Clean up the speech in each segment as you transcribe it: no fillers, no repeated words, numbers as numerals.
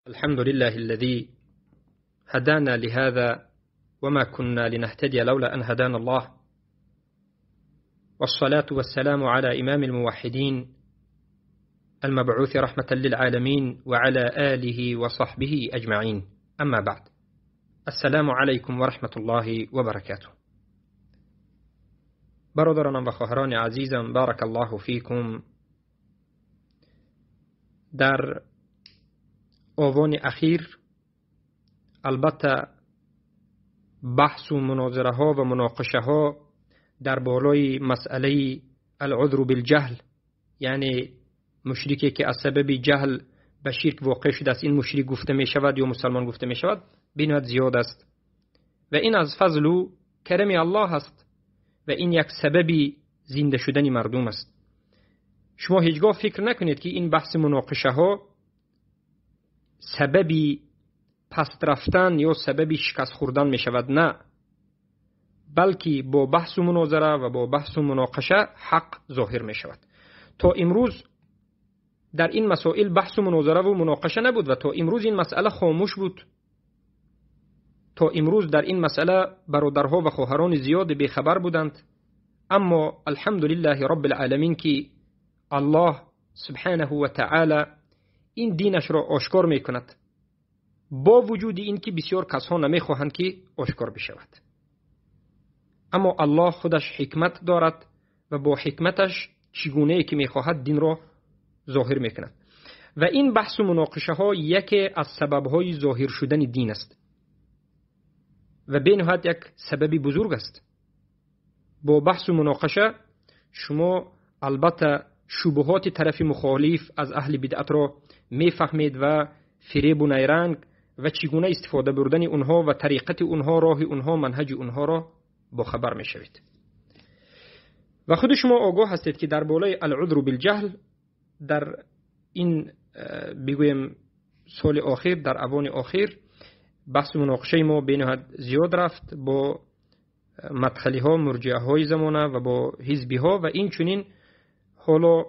الحمد لله الذي هدانا لهذا وما كنا لنهتدي لولا أن هدانا الله، والصلاة والسلام على إمام الموحدين المبعوث رحمة للعالمين وعلى آله وصحبه أجمعين، أما بعد. السلام علیکم و رحمة الله و برکاته. برادرانم و خواهران عزیزم، بارک الله فیکم. در اوان اخیر البته بحث و مناظره ها و مناقشه ها در بالای مسئله العذر بالجهل، یعنی مشرکی که از سبب جهل به شرک واقع شده است، این مشرک گفته می شود یا مسلمان گفته می شود، بینهایت زیاد است و این از فضل و کرم الله است و این یک سبب زنده شدن مردم است. شما هیچگاه فکر نکنید که این بحث مناقشه ها سبب پست رفتن یا سبب شکست خوردن می شود، نه، بلکه با بحث و مناظره و با بحث و مناقشه حق ظاهر می شود. تا امروز در این مسائل بحث و مناظره و مناقشه نبود و تا امروز این مسئله خاموش بود. تا امروز در این مسئله برادرها و خواهران زیاد بیخبر بودند، اما الحمدلله رب العالمین که الله سبحانه و تعالی این دینش را آشکار میکند، با وجود این که بسیار کسها نمیخواهند که آشکار بشود، اما الله خودش حکمت دارد و با حکمتش چگونه که میخواهد دین را ظاهر میکند و این بحث و مناقشه ها یکی از سبب های ظاهر شدن دین است و بینهایت یک سبب بزرگ است. با بحث و مناقشه شما البته شبهات طرف مخالف از اهل بدعت را میفهمید و فریب و نیرنگ و چگونه استفاده بردن اونها و طریقت اونها، راه اونها، منهج اونها را با خبر میشوید. و خود شما آگاه هستید که در بالای العذر بالجهل در این بگویم سال آخر، در اوان آخر، بحث و مناقشه ما بینهایت زیاد رفت با مدخلی ها، مرجعه های زمانه و با حزبی ها و این چنین. حالا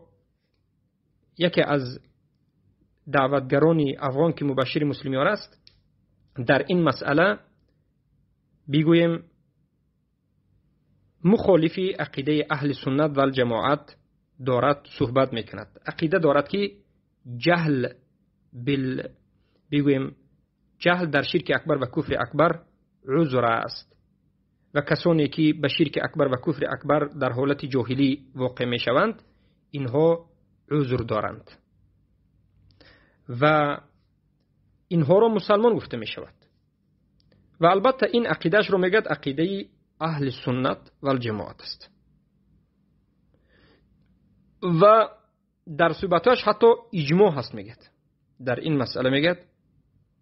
یکی از دعوتگران افغان که مبشر مسلمیار است، در این مسئله بگویم مخالف عقیده اهل سنت و الجماعت دارد صحبت میکند. عقیده دارد که جهل بگویم جهل در شرک اکبر و کفر اکبر عذر است و کسانی که به شرک اکبر و کفر اکبر در حالت جاهلی واقع میشوند اینها عذر دارند و اینها را مسلمان گفته می شود. و البته این عقیدهش رو میگد عقیده اهل سنت و الجماعت است و در صحبتاش حتی اجماع هست. میگد در این مسئله میگد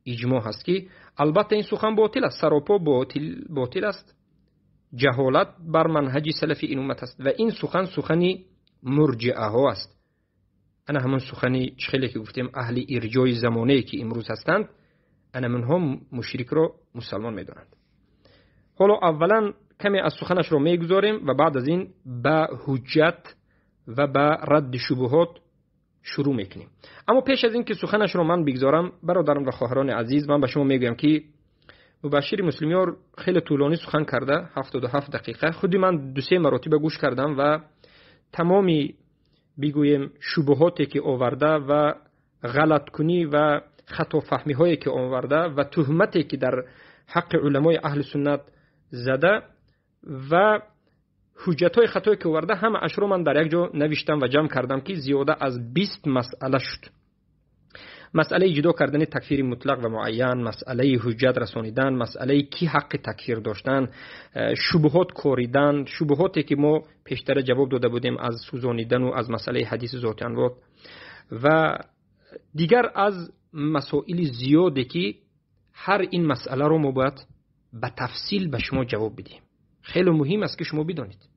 اجماع هست که البته این سخن باطل است، سراپا باطل است. جهالت بر منهج سلفی این امت است و این سخن سخنی مرجعه ها است. انا همون سخنی خیلی که گفتیم اهل ارجای زمانه که امروز هستند، انا منها مشرک رو مسلمان میدانند. حالا اولا کمی از سخنش رو میگذاریم و بعد از این به حجت و به رد شبهات شروع میکنیم. اما پیش از این که سخنش رو من بگذارم، برادران و خواهران عزیز، من به شما میگویم که مبشر مسلمیار خیلی طولانی سخن کرده، 77 دقیقه. خودی من دو سه مراتب گوش کردم و تمامی بگوییم شبهاتی که آورده و غلط کنی و خطا فهمی هایی که آورده و تهمتی که در حق علمای اهل سنت زده و حجت های خطایی که آورده، همه اش رو من در یک جا نوشتم و جمع کردم که زیاده از 20 مسئله شد. مسئله جدا کردن تکفیر مطلق و معین، مسئله حجت رسانیدن، مسئله کی حق تکفیر داشتن، شبهات کوریدن، شبهاتی که ما پیشتر جواب داده بودیم از سوزانیدن و از مسئله حدیث ذات انوات و دیگر از مسائل زیادی که هر این مسئله رو ما باید به تفصیل به شما جواب بدیم. خیلی مهم است که شما بدانید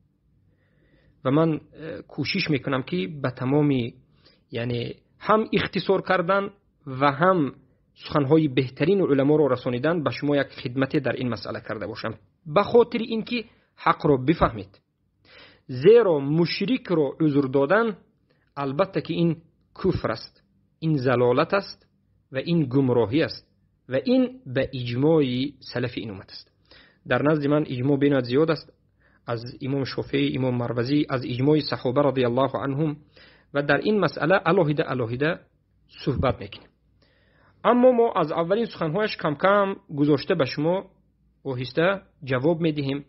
و من کوشش میکنم که به تمامی، یعنی هم اختصار کردن و هم سخنهای بهترین علما رو رسانیدن، به شما یک خدمت در این مسئله کرده باشم، به خاطر اینکه حق رو بفهمید. زیرا مشرک رو عذر دادن البته که این کفر است، این ضلالت است. ва ин гумроҳӣ аст ва ин ба иҷмои салафи ин уммат аст. Дар назди ман иҷмо бениҳоят зиёд аст аз имом Шофеӣ, имом Марвазӣ, аз иҷмои саҳоба радиаллоҳу анҳум ва дар ин масъала алоҳида алоҳида суҳбат мекунем. Аммо мо аз аввалин суханҳояш кам-кам гузошта ба шумо оҳиста ҷавоб медиҳем.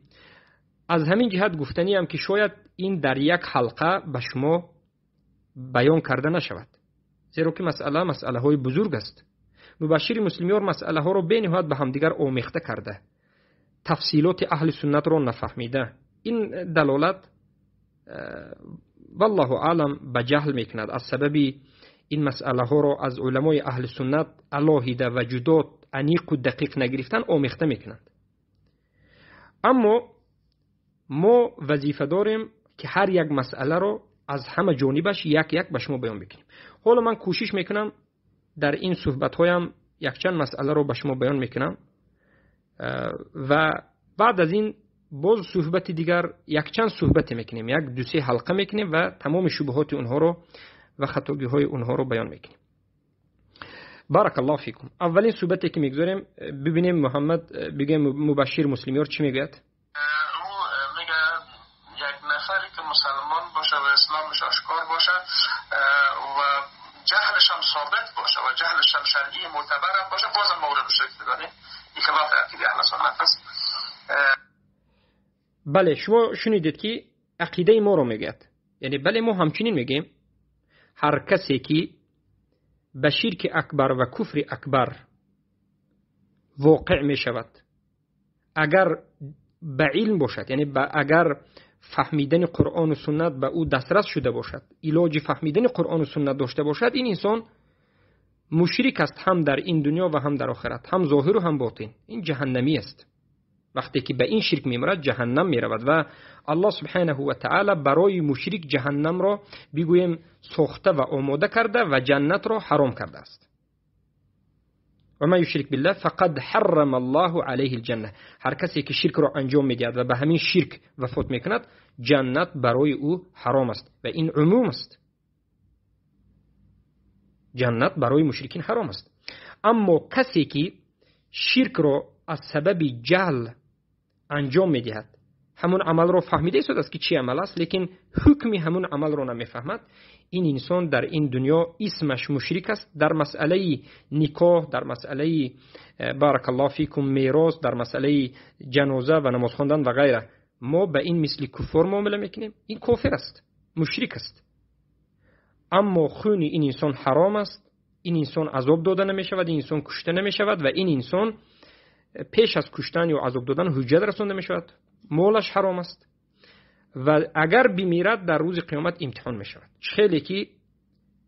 Аз ҳамин ҷиҳат гуфтаниам ки шояд ин дар як ҳалқа ба шумо баён карда нашавад, зеро ки масъала масъалаҳои бузург аст. Мубашшири Муслимёр масъалаҳоро бениҳоят ба ҳамдигар омехта карда, тафсилоти аҳли суннатро нафаҳмида. Ин далолат валлоҳу аълам ба ҷаҳл мекунад. Аз сабаби ин масъалаҳоро аз уламои аҳли суннат алоҳида ва ҷудо аниқу дақиқ нагирифтан омехта мекунанд. Аммо мо вазифа дорем ки ҳар як масъаларо аз ҳама ҷонибаш як як ба шумо баён бикунем. Ҳоло ман кӯшиш мекунам дар ин суҳбатҳоям якчанд масъаларо ба шумо баён мекунам ва баъд аз ин боз суҳбати дигар якчанд суҳбате мекунем, як ду-се ҳалқа мекунем ва тамоми шубҳоти онҳоро ва хатогиҳои онҳоро баён мекунем. Баракаллоҳу фикум. Аввалин суҳбате ки мегузорем, бибинем Муҳаммад бигӯем Мубашшир Муслимёр чӣ мегӯяд? Як нафаре ки мусалмон боша ва исломаш ошкор боша ва ҷаҳлаш ҳам собит боша ва ҷаҳлаш ҳам шаръӣ мӯътабар ҳам боша, бозам мо ӯро мушрик медонем. Ин хилофи ақидаи аҳли суннат аст. Бале, шумо шунидед ки ақидаи моро мегӯяд. Яъне бале, мо ҳамчунин мегӯем ҳар касе ки ба ширки акбар ва куфри акбар воқеъ мешавад, агар ба илм бошад, яъне агар фаҳмидани Қуръону суннат ба ӯ дастрас шуда бошад, илоҷи фаҳмидани Қуръону суннат дошта бошад, ин инсон мушрик аст ҳам дар ин дунё ва ҳам дар охират, ҳам зоҳиру ҳам ботин. Ин ҷаҳаннамӣ аст. Вақте ки ба ин ширк мемирад, ҷаҳаннам меравад ва Аллоҳ субҳанаҳу ва таъала барои мушрик ҷаҳаннамро бигӯем сохта ва омода карда ва ҷаннатро ҳаром кардааст. Ва ман юшрик биллаҳ фақад ҳаррама Аллоҳу алайҳи л-ҷанна. Ҳар касе ки ширкро анҷом медиҳад ва ба ҳамин ширк вафот мекунад, ҷаннат барои ӯ ҳаром аст ва ин умум аст. Ҷаннат барои мушрикин ҳаром аст. Аммо касе ки ширкро аз сабаби ҷаҳл анҷом медиҳад, ҳамун амалро фаҳмида истодааст ки чӣ амал аст, лекин ҳукми ҳамун амалро намефаҳмад, ин инсон дар ин дунё исмаш мушрик аст. Дар масъалаи никоҳ, дар масъалаи баракаллоҳу фикум мерос, дар масъалаи ҷаноза ва намоз хондан ва ғайра мо ба ин мисли куффор муомила мекунем. Ин кофир аст, мушрик аст. Аммо хуни ин инсон ҳаром аст, ин инсон азоб дода намешавад, ин инсон кушта намешавад ва ин инсон пеш аз куштан ё азоб додан ҳуҷҷат расонда мешавад, молаш ҳаром аст ва агар бимирад дар рӯзи қиёмат имтиҳон мешавад. Хеле ки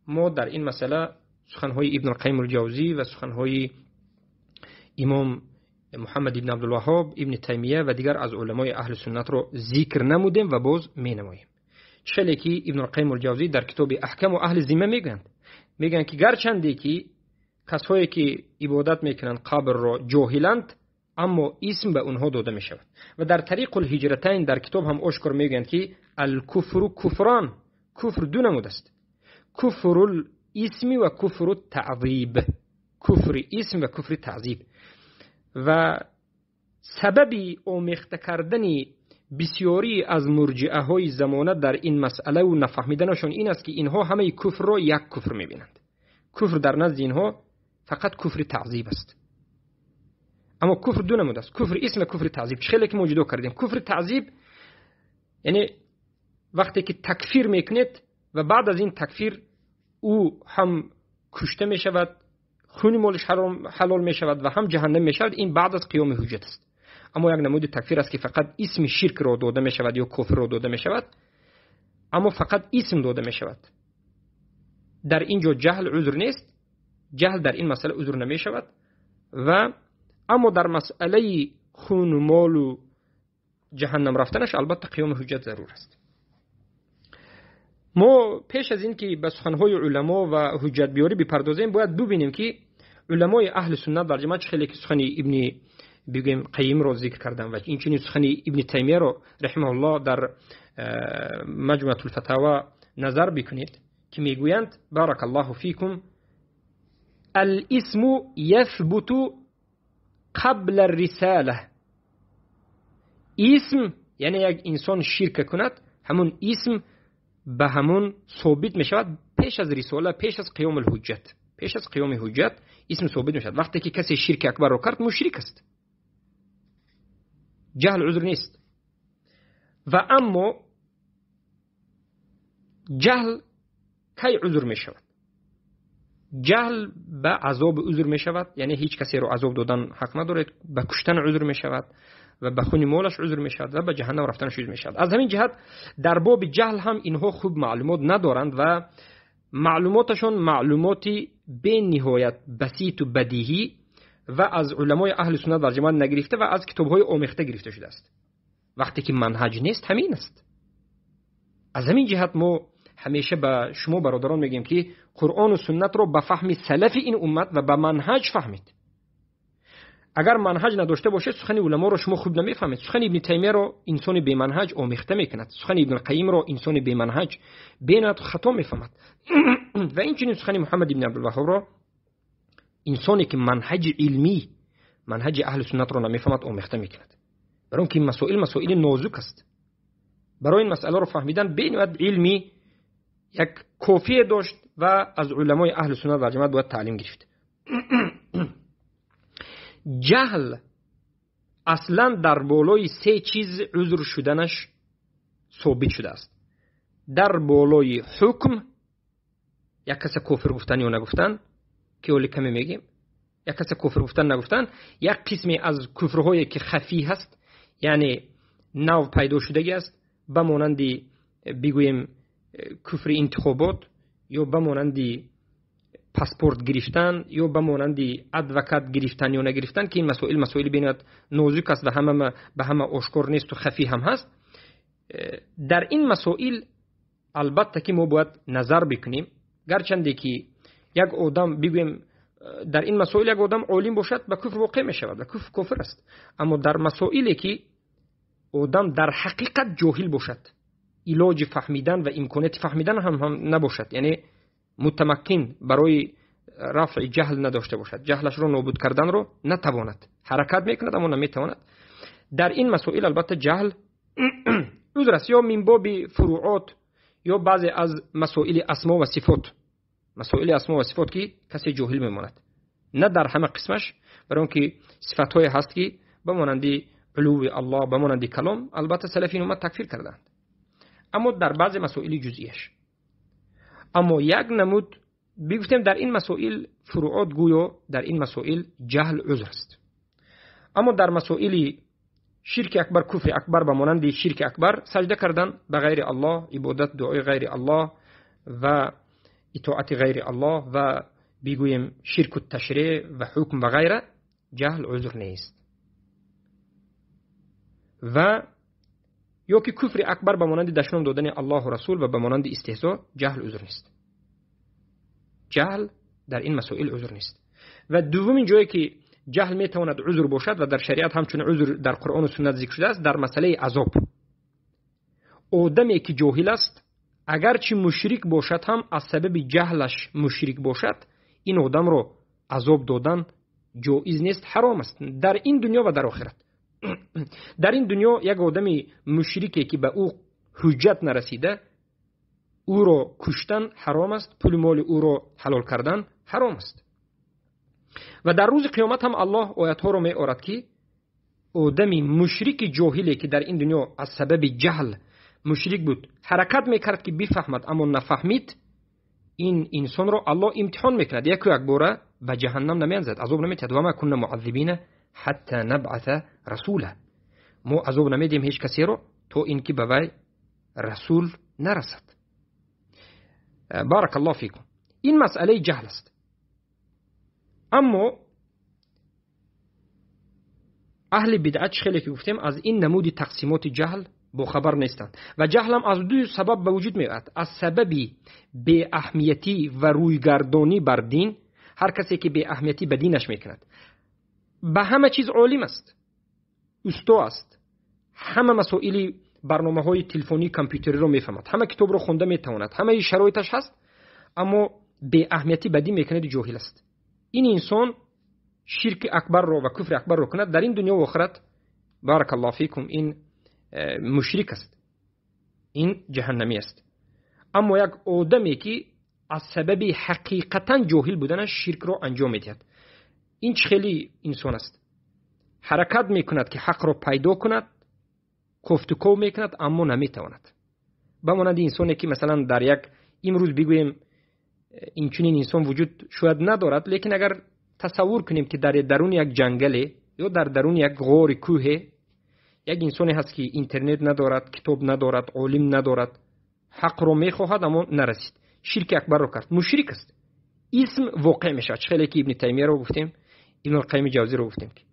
мо дар ин масъала суханҳои Ибн Қайим ал-Ҷавзӣ ва суханҳои имом Муҳаммад ибн Абдулваҳҳоб, Ибн Таймия ва дигар аз уламои аҳли суннатро зикр намудем ва боз менамоем. Хеле ки Ибн Қайим ал-Ҷавзӣ дар китоби Аҳкаму аҳли зимма мегӯянд ки гарчанде ки касҳое ки ибодат мекунанд қабрро ҷоҳиланд, аммо исм ба онҳо дода мешавад. Ва дар Тариқул ҳиҷратайн дар китоб ҳам ошкор мегӯянд ки алкуфру куфрон, куфр ду намуд аст: куфрул исми ва куфру таъзиб. Куфри исм ва куфри таъзиб. Ва сабаби омехта кардани бисёрӣ аз мурҷиаҳои замона дар ин масъалаву нафаҳмиданашон ин аст ки инҳо ҳамаи куфрро як куфр мебинанд. Куфр дар назди инҳо фақат куфри таъзиб аст. Аммо куфр ду намуд аст: куфри исм ва куфри таъзиб. Чӣ хеле ки мо ҷудо кардем. Куфри таъзиб яъне вақте ки такфир мекунед ва баъд аз ин такфир ӯ ҳам кушта мешавад, хуни молаш ҳалол мешавад ва ҳам ҷаҳаннам мешавад, ин баъд аз қиёми ҳуҷҷат аст. Аммо як намуди такфир аст ки фақат исми ширкро дода мешавад ё кофирро дода мешавад, аммо фақат исм дода мешавад. Дар ин ҷо ҷаҳл узр нест, ҷаҳл дар ин масъала узр намешавад. Ва аммо дар масъалаи хуну молу ҷаҳаннам рафтанаш албатта қиёми ҳуҷҷат зарур аст. Мо пеш аз ин ки ба суханҳои уламо ва ҳуҷҷатбиёрӣ бипардозем, бояд бубинем ки уламои аҳли суннат дар ҷамоат чӣ хеле ки сухани Ибни бигӯем Қайимро зикр кардам ва инчунин сухани Ибни Таймияро раҳимаҳуллоҳ дар Маҷмуатул Фатава назар бикунед ки мегӯянд баракаллоҳу фикум الاسم يثبت قبل الرسالة. اسم یعنی یک انسان شرک کند، همون اسم به همون ثابت میشود پیش از رساله، پیش از قیام الحجت، پیش از قیام حجت اسم ثابت میشود. وقتی که کسی شرک اکبر رو کرد مشرک است، جهل عذر نیست. و اما جهل کی عذر میشود؟ جهل به عذاب عذر میشود، یعنی هیچ کسی رو عذاب دادن حق ندارد، به کشتن عذر میشود و به خون مالش عذر میشود و به جهنم رفتنش عذر میشود. از همین جهت در باب جهل هم اینها خوب معلومات ندارند و معلوماتشون معلوماتی به نهایت بسیط و بدیهی و از علمای اهل سنت و جماعت نگرفته و از کتاب‌های آمیخته گرفته شده است. وقتی که منهج نیست همین است. از همین جهت ما همیشه به شما برادران میگیم که قرآن و سنت رو به فهم سلف این امت و به منهج فهمید. اگر منهج نداشته باشه سخن علما رو شما خوب نمیفهمید. سخن ابن تیمیه رو انسان بی منهج آمیخته میکند، سخن ابن القیم رو انسان بی منهج بینات خطا میفهمد و این چنین سخن محمد ابن عبدالوهاب رو انسانی که منهج علمی منهج اهل سنت رو نمیفهمد آمیخته میکند. برای اینکه این مسائل مسائل نازک است، برای این مسئله رو فهمیدن بینات علمی یک کافیه داشت و از علمای اهل سنت و جماعت باید تعلیم گرفت. جهل اصلا در بالای سه چیز عذر شدنش ثابت شده است. در بالای حکم، یک کس کفر گفتن یا نگفتن که ولی کمی میگیم، یک کس کفر گفتن نگفتن، یک قسمی از کفرهایی که خفی هست، یعنی نو پیدا شدگی است، به مانند بگوییم کفر انتخابات یا به مانند پاسپورت گرفتن یا به مانند ادوکات گرفتن یا نگرفتن، که این مسائل مسائل بینات نازک است و همه به همه آشکار نیست و خفی هم هست. در این مسائل البته که ما باید نظر بکنیم، گرچنده که یک آدم بگویم در این مسائل یک آدم عالم باشد به کفر واقع می شود، به کفر کفر است. اما در مسائلی که آدم در حقیقت جاهل باشد، علاج فهمیدن و امکانیت فهمیدن هم نباشد، یعنی متمکن برای رفع جهل نداشته باشد، جهلش رو نابود کردن رو نتواند، حرکت میکند اما نمیتواند، در این مسائل البته جهل عذر است، یا من باب فروعات یا بعضی از مسائل اسما و صفات، مسائل اسما و صفات که کسی جاهل میماند، نه در همه قسمش، برای اینکه صفات های هست که به مانند علو الله، به مانند کلام، البته سلفین امت تکفیر کردند، اما در بعضی مسائل جزئیش. اما یک نمود بگفتیم در این مسائل فروعات گویا در این مسائل جهل عذر است. اما در مسائل شرک اکبر، کفر اکبر، به مانند شرک اکبر، سجده کردن به غیر الله، عبادت دعای غیر الله و اطاعت غیر الله و بگوییم شرک التشریع و حکم و غیره، جهل عذر نیست. و یا که کفر اکبر به مانند دشنام دادن الله و رسول و به مانند استهزاء، جهل عذر نیست. جهل در این مسائل عذر نیست. و دومین جایی که جهل میتواند عذر باشد و در شریعت همچون عذر در قرآن و سنت ذکر شده است، در مسئله عذاب. آدمی که جاهل است، اگرچه مشرک باشد هم از سبب جهلش مشرک باشد، این آدم رو عذاب دادن جایز نیست، حرام است در این دنیا و در آخرت. در این دنیا یک آدمی مشرکی که به او حجت نرسیده، او را کشتن حرام است، پول مال او را حلال کردن حرام است. و در روز قیامت هم الله آیت ها رو می آورد که آدمی مشرک جاهلی که در این دنیا از سبب جهل مشرک بود، حرکت میکرد که بفهمد اما نفهمید، این انسان رو الله امتحان میکند، یک یک باره به جهنم نمیاندازد، عذاب نمیدهد. و ما كنا معذبین حتی نبعث رسولا، ما عذاب نمیدیم هیچ کسی رو تا اینکه به وی رسول نرسد. بارک الله فیکم. این مسئله جهل است. اما اهل بدعت خیلی که گفتیم از این نمود تقسیمات جهل با خبر نیستند و جهل هم از دو سبب به وجود میآید: از سبب بی اهمیتی و رویگردانی بر دین. هر کسی که بی اهمیتی به دینش میکند، به همه چیز عالم است، استا است، همه مسائل برنامه های تلفنی کامپیوتری رو میفهمد، همه کتاب رو خونده میتواند، همه شرایطش هست، اما بی اهمیتی به دین میکند، جاهل است. Ин инсон ширки акбарро ва куфри акбарро кунад дар ин дунё ва охират, баракаллоҳу фикум, ин мушрик аст, ин ҷаҳаннамӣ аст. Аммо як одаме ки аз сабаби ҳақиқатан ҷоҳил буданаш ширкро анҷом медиҳад, ин чӣ хеле инсон аст? Ҳаракат мекунад ки ҳақро пайдо кунад, кофтуков мекунад, аммо наметавонад. Ба монанди инсоне ки масалан дар як имрӯз бигӯем инчунин инсон вуҷуд шояд надорад, лекин агар тасаввур кунем ки дар даруни як ҷангале ё дар даруни як ғори кӯҳе як инсоне ҳаст ки интернет надорад, китоб надорад, олим надорад, ҳақро мехоҳад, аммо нарасид, ширки акбарро кард, мушрик аст. Исм воқеъ мешавад. Чӣ хеле ки Ибни Таймияро гуфтем, Ибни Қайими Ҷавзиро гуфтем ки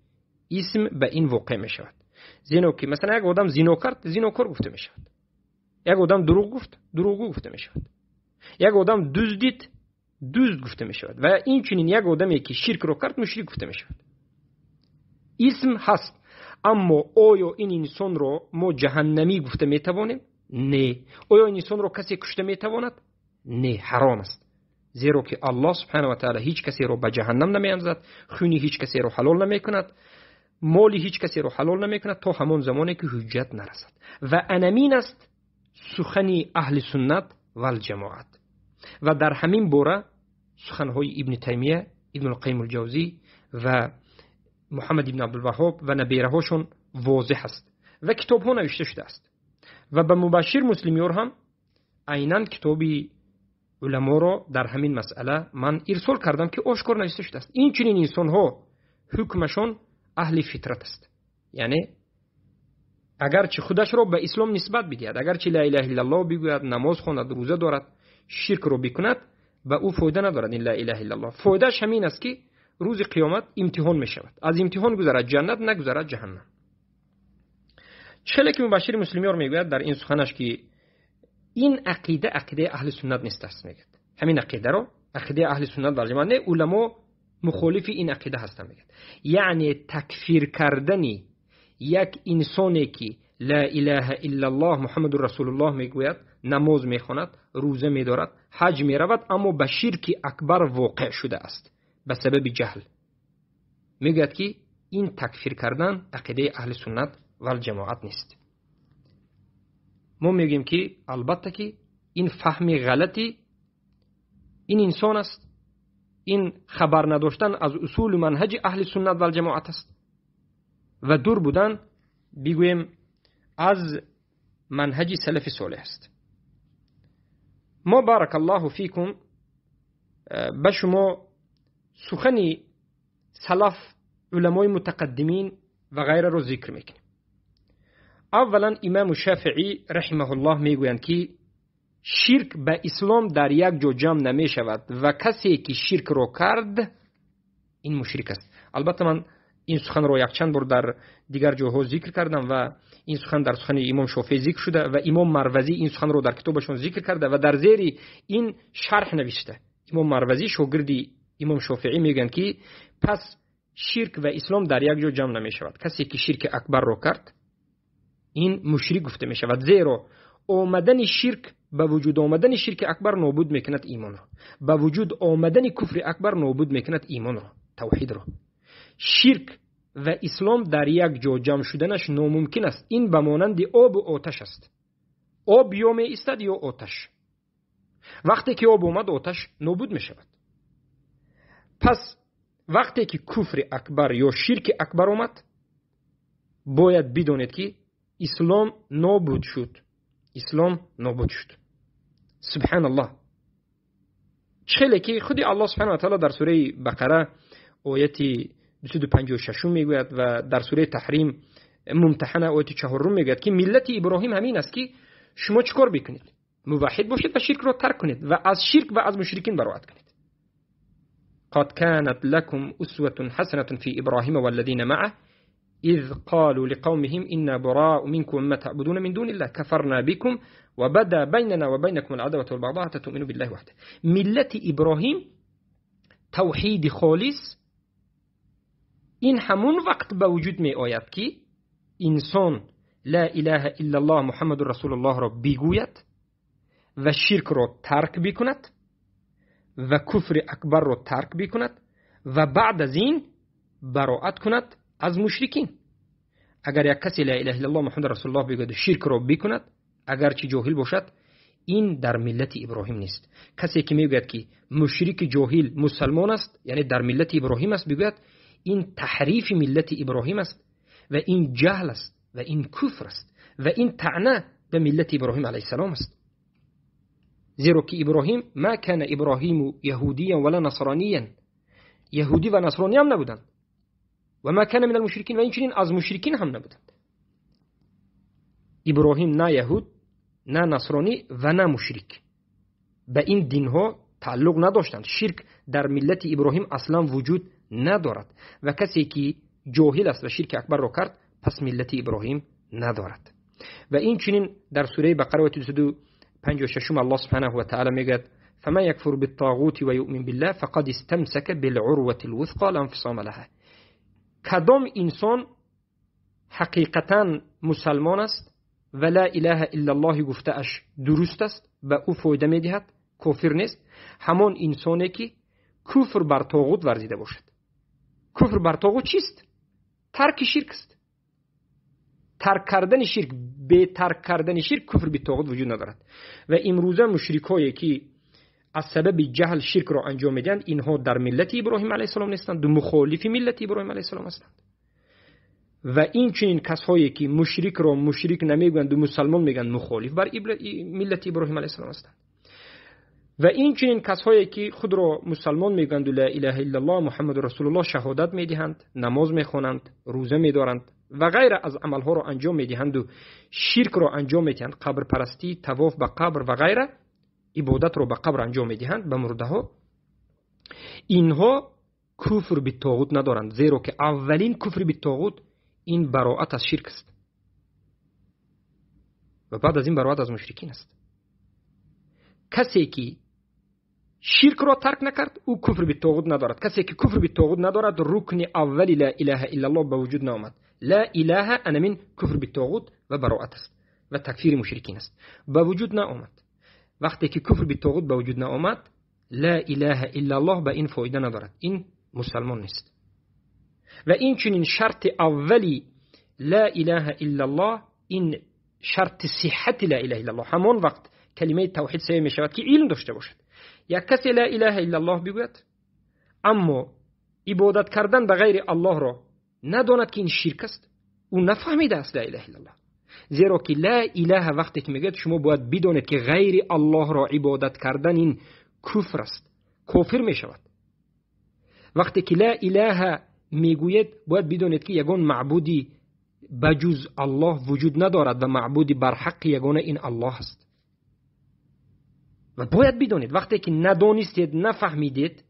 исм ба ин воқеъ мешавад. Зино ки масалан як одам зино кард, зинокор гуфта мешавад. Як одам дурӯғ гуфт, дурӯғгӯ гуфта мешавад. Як одам дуздид, дузд гуфта мешавад. Ва инчунин як одаме ки ширкро кард, мушрик гуфта мешавад. Исм ҳаст, аммо оё ин инсонро мо ҷаҳаннамӣ гуфта метавонем? Не. Оё ин инсонро касе кушта метавонад? Не, ҳаром аст. Зеро ки Аллоҳ субҳанаҳу ва таъала ҳеҷ касеро ба ҷаҳаннам намеандозад, хуни ҳеҷ касеро ҳалол намекунад, моли ҳеҷ касеро ҳалол намекунад то ҳамон замоне ки ҳуҷҷат нарасад. Ва анамин аст сухани аҳли суннат валҷамоат. Ва дар ҳамин бора суханҳои Ибни Таймия, Ибнулқайим алҷавзӣ ва Муҳаммад ибн Абдулваҳҳоб ва набераҳошон возеҳ аст ва китобҳо навишта шудааст. Ва ба Мубашшир Муслимёр ҳам айнан китоби уламоро дар ҳамин масъала ман ирсол кардам ки ошкор навишта шудааст. Инчунин инсонҳо ҳукмашон аҳли фитрат аст. Яъне агарчи худашро ба ислом нисбат бидиҳад, агарчи ла илаҳа иллаллоҳ бигӯяд, намоз хонад, рӯза дорад, ширкро бикунад, ба ӯ фоида надорад ин ла илаҳа иллаллоҳ. Фоидааш ҳамин аст ки рӯзи қиёмат имтиҳон мешавад. Аз имтиҳон гузарад ҷаннат, нагузарад ҷаҳаннам. Чӣ хеле ки Мубашшири Муслимёр мегӯяд дар ин суханаш ки ин ақида ақидаи аҳли суннат нест аст, мегӯяд. Ҳамин ақидаро ақидаи аҳли суннат валҷамоат не, уламо мухолифи ин ақида ҳастанд, мегӯяд. Яъне такфир кардани як инсоне ки ла илаҳа иллаллоҳ Муҳаммадур расулуллоҳ мегӯяд, намоз мехонад, рӯза медорад, ҳаҷ меравад, аммо ба ширки акбар воқеъ шудааст ба сабаби ҷаҳл. Мегӯяд ки ин такфир кардан ақидаи аҳли суннат валҷамоат нест. Мо мегӯем ки албатта ки ин фаҳми ғалати ин инсон аст, ин хабар надоштан аз усулу манҳаҷи аҳли суннат валҷамоат аст ва дур будан бигӯем аз манҳаҷи салафи солеҳ аст. Мо баракаллоҳу фикум ба шумо сухани салаф, уламои мутақаддимин ва ғайраро зикр мекунем. Аввалан имому Шафиӣ раҳимаҳуллоҳ мегӯянд ки ширк ба ислом дар як ҷо ҷамъ намешавад ва касе ки ширкро кард ин мушрик аст. Албатта ман ин суханро якчанд бор дар дигар ҷойҳо зикр кардам ва ин сухан дар сухани имом Шофеъ зикр шуда ва имом Марвазӣ ин суханро дар китобашон зикр карда ва дар зери ин шарҳ навишта. Имом Марвазӣ шогирди имом Шофеъӣ мегӯянд ки пас ширк ва ислом дар як ҷо ҷамъ намешавад. Касе ки ширки акбарро кард ин мушрик гуфта мешавад, зеро омадани ширк ба вуҷуд омадани ширки акбар нобуд мекунад имонро, ба вуҷуд омадани куфри акбар нобуд мекунад имонро, тавҳидро. Ширк ва ислом дар як ҷо ҷамъ шуданаш номумкин аст. Ин ба монанди обу оташ аст. Об ё меистад ё оташ. Вақте ки об омад, оташ нобуд мешавад. Пас вақте ки куфри акбар ё ширки акбар омад, бояд бидонед ки ислом нобуд шуд. Ислом нобуд шуд. Субҳаналлоҳ. Чӣ хеле ки худи Аллоҳ субҳанаҳу ва таъала дар сураи Бақара ояти 256 мегӯяд ва дар сураи Таҳрим Мумтаҳана ояти 4 мегӯяд ки миллати Иброҳим ҳамин аст ки шумо чӣ кор бикунед? Муваҳҳид бошед ва ширкро тарк кунед ва аз ширк ва аз мушрикин бароат кунед. قد كانت لكم أسوة حسنة في إبراهيم والذين معه إذ قالوا لقومهم إنا براء منكم ومما تعبدون من دون الله كفرنا بكم وبدا بيننا وبينكم العداوة والبغضاء حتى تؤمنوا بالله وحده. ملة إبراهيم توحید خالص این همون وقت به وجود می آید که انسان لا اله الا الله محمد رسول الله را بگوید و شرک را ترک بکند و کفر اکبر را ترک بکند ва баъд аз ин бароат кунад аз мушрикин. Агар як касе ла илаҳа иллаллоҳ Муҳаммад расулуллоҳ бигӯяд, ширкро бикунад, агарчи ҷоҳил бошад, ин дар миллати Иброҳим нест. Касе ки мегӯяд ки мушрики ҷоҳил мусалмон аст, яъне дар миллати Иброҳим аст, бигӯяд, ин таҳрифи миллати Иброҳим аст ва ин ҷаҳл аст ва ин куфр аст ва ин таъна ба миллати Иброҳим алайҳиссалом аст. Зеро ки Иброҳим ма кана Иброҳиму яҳудиян вала насрониян, яҳудӣ ва насронӣ ҳам набуданд, ва ма кана минал мушрикин, ва инчунин аз мушрикин ҳам набуданд. Иброҳим на яҳуд, на насронӣ ва на мушрик, ба ин динҳо тааллуқ надоштанд. Ширк дар миллати Иброҳим аслан вуҷуд надорад ва касе ки ҷоҳил аст ва ширки акбарро кард, пас миллати Иброҳим надорад. Ва инчунин дар сураи Бақара ояти 256 Аллоҳ субҳанаҳу ва таъала мегӯяд: فمن يكفر بالطاغوت ويؤمن بالله فقد استمسك بالعروة الوثقى لا انفصام لها. کدام انسان حقیقتا مسلمان است و لا اله الا الله گفته اش درست است و او فایده میدهد، کافر نیست، همان انسانی که کفر بر طاغوت ورزیده باشد. کفر بر طاغوت چیست؟ ترک شرک است. ترک کردن شرک، به ترک کردن شرک کفر به طاغوت وجود ندارد. و امروزه مشرکایی که از سبب جهل شرک را انجام میدهند، اینها در ملت ابراهیم علیه السلام نیستند، مخالف ملت ابراهیم علیه السلام هستند. و این چنین کسایی که مشرک را مشرک نمیگویند و مسلمان میگن، مخالف بر ملت ابراهیم علیه السلام هستند. و این چنین کسایی که خود را مسلمان میگویند و لا اله الا الله محمد رسول الله شهادت میدهند، نماز میخوانند، روزه میدارند و غیره از عملها را انجام میدهند و شرک را انجام میدهند، قبر پرستی، طواف به قبر و غیره، عبادت را به قبر انجام میدهند، به مرده ها، اینها کفر به طاغوت ندارند. زیرا که اولین کفر به طاغوت این براءت از شرک است و بعد از این براءت از مشرکین است. کسی که شرک را ترک نکرد او کفر به طاغوت ندارد. کسی که کفر به طاغوت ندارد، رکن اول لا اله الا الله به وجود نآمد. لا اله انا من کفر به طاغوت و براءت است و تکفیر مشرکین است، به وجود نآمد. وقتی که کفر به طاغوت به وجود نآمد، لا اله الا الله به این فایده ندارد، این مسلمان نیست. و این چنین شرط اولی لا اله الا الله، این شرط صحت لا اله الا الله، همان وقت کلمه توحید صحیح می شود که علم داشته باشد. یک کسی لا اله الا الله بگوید اما عبادت کردن به غیر الله را نداند که این شرک است، او نفهمیده است لا اله الا الله. زیرا که لا اله وقتی که میگوید شما باید بدانید که غیر الله را عبادت کردن این کفر است، کافر می شود. وقتی که لا اله میگوید باید بدانید که یگان معبودی بجز الله وجود ندارد و معبودی بر حق یگانه این الله است. و باید بدانید. وقتی که ندانستید، نفهمیدید،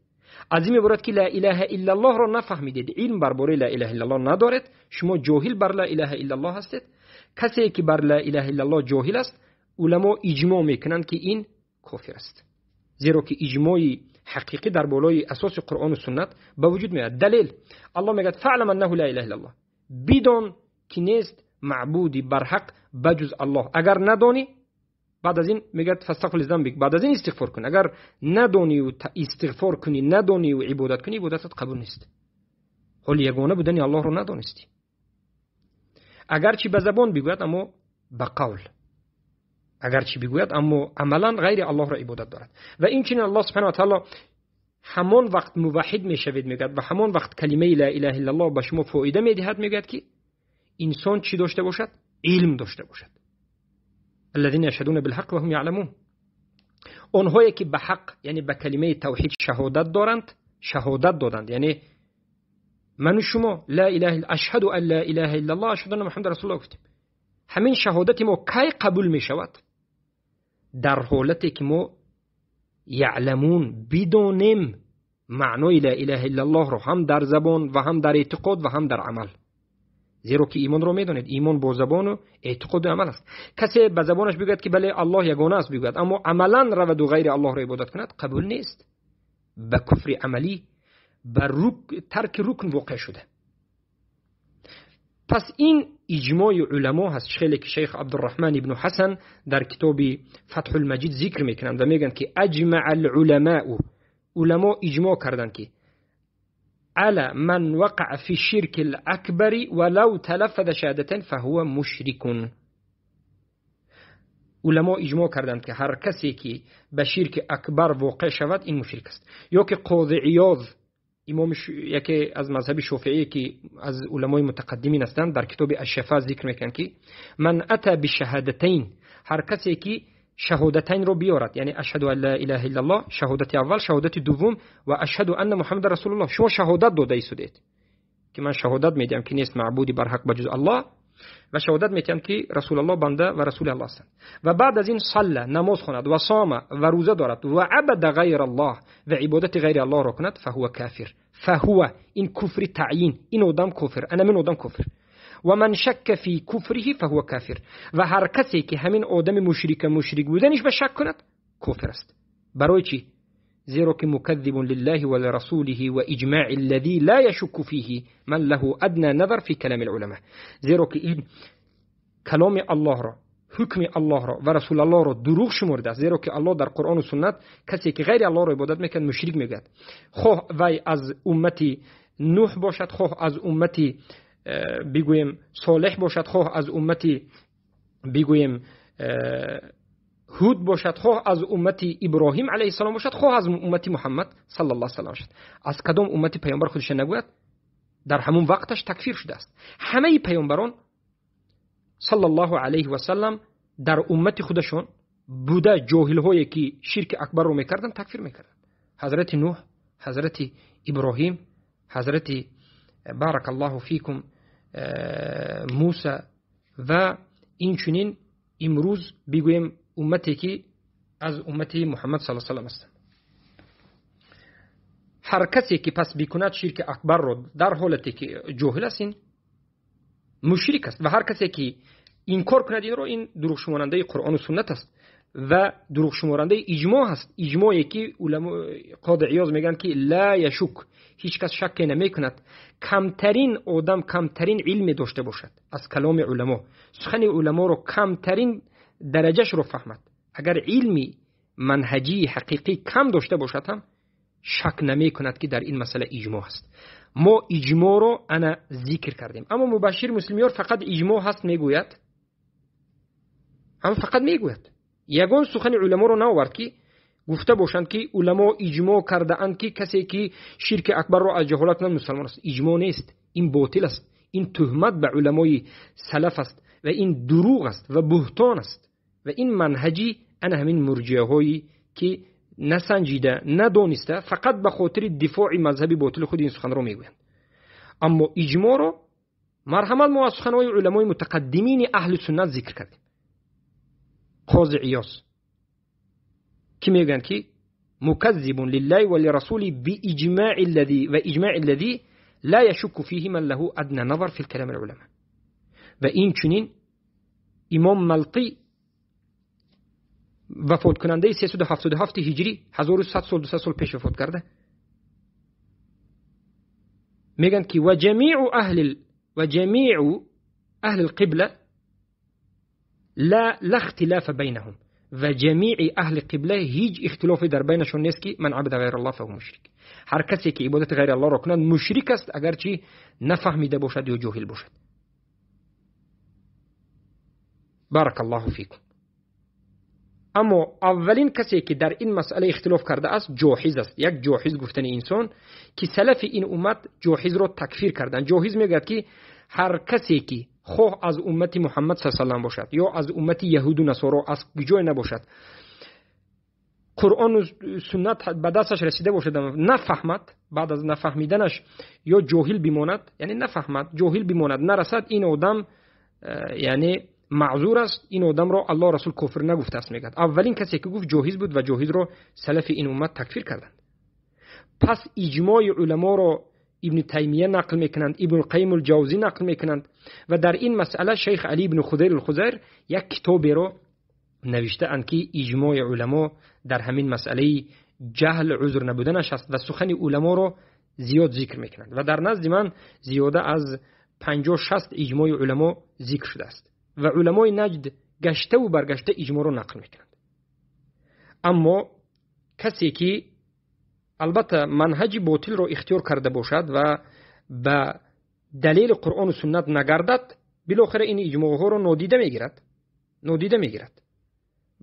از این عبارت که لا اله الا الله را نفهمیدید، علم بر لا اله الا الله ندارید، شما جاهل بر لا اله الا الله هستید. کسی که بر لا اله الا الله جاهل است، علما اجماع میکنند که این کافر است. زیرا که اجماع حقیقی در بالای اساس قرآن و سنت به وجود میاد. دلیل الله میگه فعلم انه لا اله الا الله، بدان که نیست معبودی بر حق بجز الله. اگر ندانی بعد از این میگه فاستغفر لذنبک، بعد از این استغفار کن. اگر ندانی و استغفار کنی، ندانی و عبادت کنی، عبادتت قبول نیست. حال یگانه بودن الله رو ندانستی. اگرچه به زبان بگوید اما به قول، اگرچه بگوید اما عملا غیر الله را عبادت دارد. و این چنین الله سبحانه و تعالی همان وقت موحد میشوید میگوید و همان وقت کلمه لا اله الا الله به شما فایده میدهد، میگوید که انسان چی داشته باشد؟ علم داشته باشد. الذين يشهدون بالحق وهم يعلمون. آنهایی که به حق یعنی به کلمه توحید شهادت دارند، شهادت دادند، یعنی من و شما لا اله اشهد ان لا اله الا الله اشهد ان محمد رسول الله گفتیم. همین شهادت ما کی قبول می شود؟ در حالتی که ما یعلمون، بدانیم معنای لا اله الا الله رو، هم در زبان و هم در اعتقاد و هم در عمل. زیرا که ایمان رو میدونید، ایمان با زبان و اعتقاد و عمل است. کسی به زبانش بگوید که بله الله یگانه است بگوید، اما عملا رود و غیر الله را عبادت کند، قبول نیست. به کفر عملی، به ترک رکن واقع شده. پس این اجماع علما هست، خیلی که شیخ عبدالرحمن ابن حسن در کتاب فتح المجید ذکر میکنند و میگن که اجمع العلماء، علما اجماع کردند که على من وقع في الشرك الأكبر ولو تلفظ شهادتين فهو مشرك. علما اجماع کردند که هر کسی که به شرک اکبر واقع شود این مشرک است. یا که قاضی عیاض امام یکی از مذهب شافعی که از علمای متقدمین هستند در کتاب الشفا ذکر میکنند که من اتى بالشهادتین، هر کسی که شهادتین رو بیارد، یعنی اشهد ان لا اله الا الله، شهادت اول، شهادت دوم، و اشهد ان محمد رسول الله. شما شهادت داده ایستادید که من شهادت میدم که نیست معبودی بر حق بجز الله، و شهادت میدم که رسول الله بنده و رسول الله هستند. و بعد از این صلی، نماز خواند، و صام، و روزه دارد، و عبد غیر الله، و عبادت غیر الله را کند، فهو کافر. فهو این کفر تعیین، این آدم کافر، انا من آدم کافر. و من شک فی کفره فهو کافر. و هر کسی که همین آدم مشرک بودنش به شک کند کافر است. برای چی؟ زیرا که مکذب لله و لرسوله و اجماع الذي لا يشك فيه من له ادنى نظر في كلام العلماء. زیرا که این کلام الله را، حکم الله را و رسول الله را دروغ شمرده است. زیرا که الله در قرآن و سنت کسی که غیر الله را عبادت میکند مشرک میگوید، خواه وی از امت نوح باشد، خواه از امت بگوییم صالح باشد، خواه از امت بگوییم هود باشد، خواه از امت ابراهیم علیه السلام باشد، خواه از امت محمد صلی الله علیه و سلم باشد. از کدام امت پیامبر خودش نگوید در همون وقتش تکفیر شده است. همه پیامبران صلی الله علیه و سلم در امت خودشون بوده جاهل هایی که شرک اکبر رو میکردن تکفیر میکردن. حضرت نوح، حضرت ابراهیم، حضرت بارک الله فیکم موسی و این چنین امروز بگوییم امتی که از امت محمد صلی الله علیه و سلم هستند. هر کسی که پس بکند شرک اکبر رو در حالتی که جاهل است این مشرک است، و هر کسی که انکار کند این رو، این دروغ شمارنده قرآن و سنت است و دروغ شمارنده اجماع است. اجماعی که علما قاضی عیاض میگن که لا یشک، هیچ کس شک نمیکند. کمترین آدم کمترین علم داشته باشد از کلام علما، سخن علما رو کمترین درجهش رو فهمد، اگر علمی منهجی حقیقی کم داشته باشد هم شک نمی کند که در این مسئله اجماع است. ما اجماع رو انا ذکر کردیم، اما مبشر مسلمیار فقط اجماع هست میگوید، اما فقط میگوید، یگان سخن علما رو نآورد که گفته باشند که علما اجماع کرده اند که کسی که شرک اکبر رو از جهالت کند مسلمان است. اجماع نیست، این باطل است، این تهمت به علمای سلف است و این دروغ است و بهتان است و این منهجی انا همین مرجعه هایی که نسنجیده ندانسته فقط به خاطر دفاع مذهبی باطل خود این سخن رو میگویند. اما اجماع رو مرحمت ما از سخنهای علمای متقدمین اهل سنت ذکر کردیم. قاضی عیاض که میگن که مکذب لله ولرسوله باجماع الذي واجماع الذي لا يشك فيه من له ادنى نظر في الكلام العلماء. و این چنین امام ملطی وفات کننده 377 هجری، 1100 سال 200 سال پیش وفات کرده، میگن که و جمیع اهل القبله لا اختلاف بینهم، و جمیع اهل قبله هیچ اختلافی در بینشون نیست که من عبد غیر الله فهو مشرک. هر کسی که عبادت غیر الله را کند مشرک است، اگرچه نفهمیده باشد یا جاهل باشد. بارک الله فیکم. اما اولین کسی که در این مسئله اختلاف کرده است جاحظ است. یک جاحظ گفتن انسان که سلف این امت جاحظ را تکفیر کردند. جاحظ میگوید که هر کسی که خواه از امت محمد صلی الله علیه و سلم باشد یا از امت یهود و نصارا، از جای نباشد، قرآن و سنت به دستش رسیده باشد نفهمد، بعد از نفهمیدنش یا جاهل بماند، یعنی نفهمد جاهل بماند نرسد، این آدم یعنی معذور است، این آدم را الله رسول کفر نگفته است. میگد اولین کسی که گفت جاهز بود و جاهز را سلف این امت تکفیر کردند. پس اجماع علما را ابن تیمیه نقل میکنند، ابن القیم الجوزی نقل میکنند و در این مسئله شیخ علی ابن خضیر الخضیر یک کتابی را نوشته اند که اجماع علما در همین مسئله جهل عذر نبودنش است و سخن علما را زیاد ذکر میکنند و در نزد من زیاده از 50-60 اجماع علما ذکر شده است و علمای نجد گشته و برگشته اجماع را نقل میکنند. اما کسی که Албатта манҳаҷи ботилро ихтиёр карда бошад ва ба далели Қуръону суннат нагардад, билохира ин иҷмоъҳоро нодида мегирад, нодида мегирад.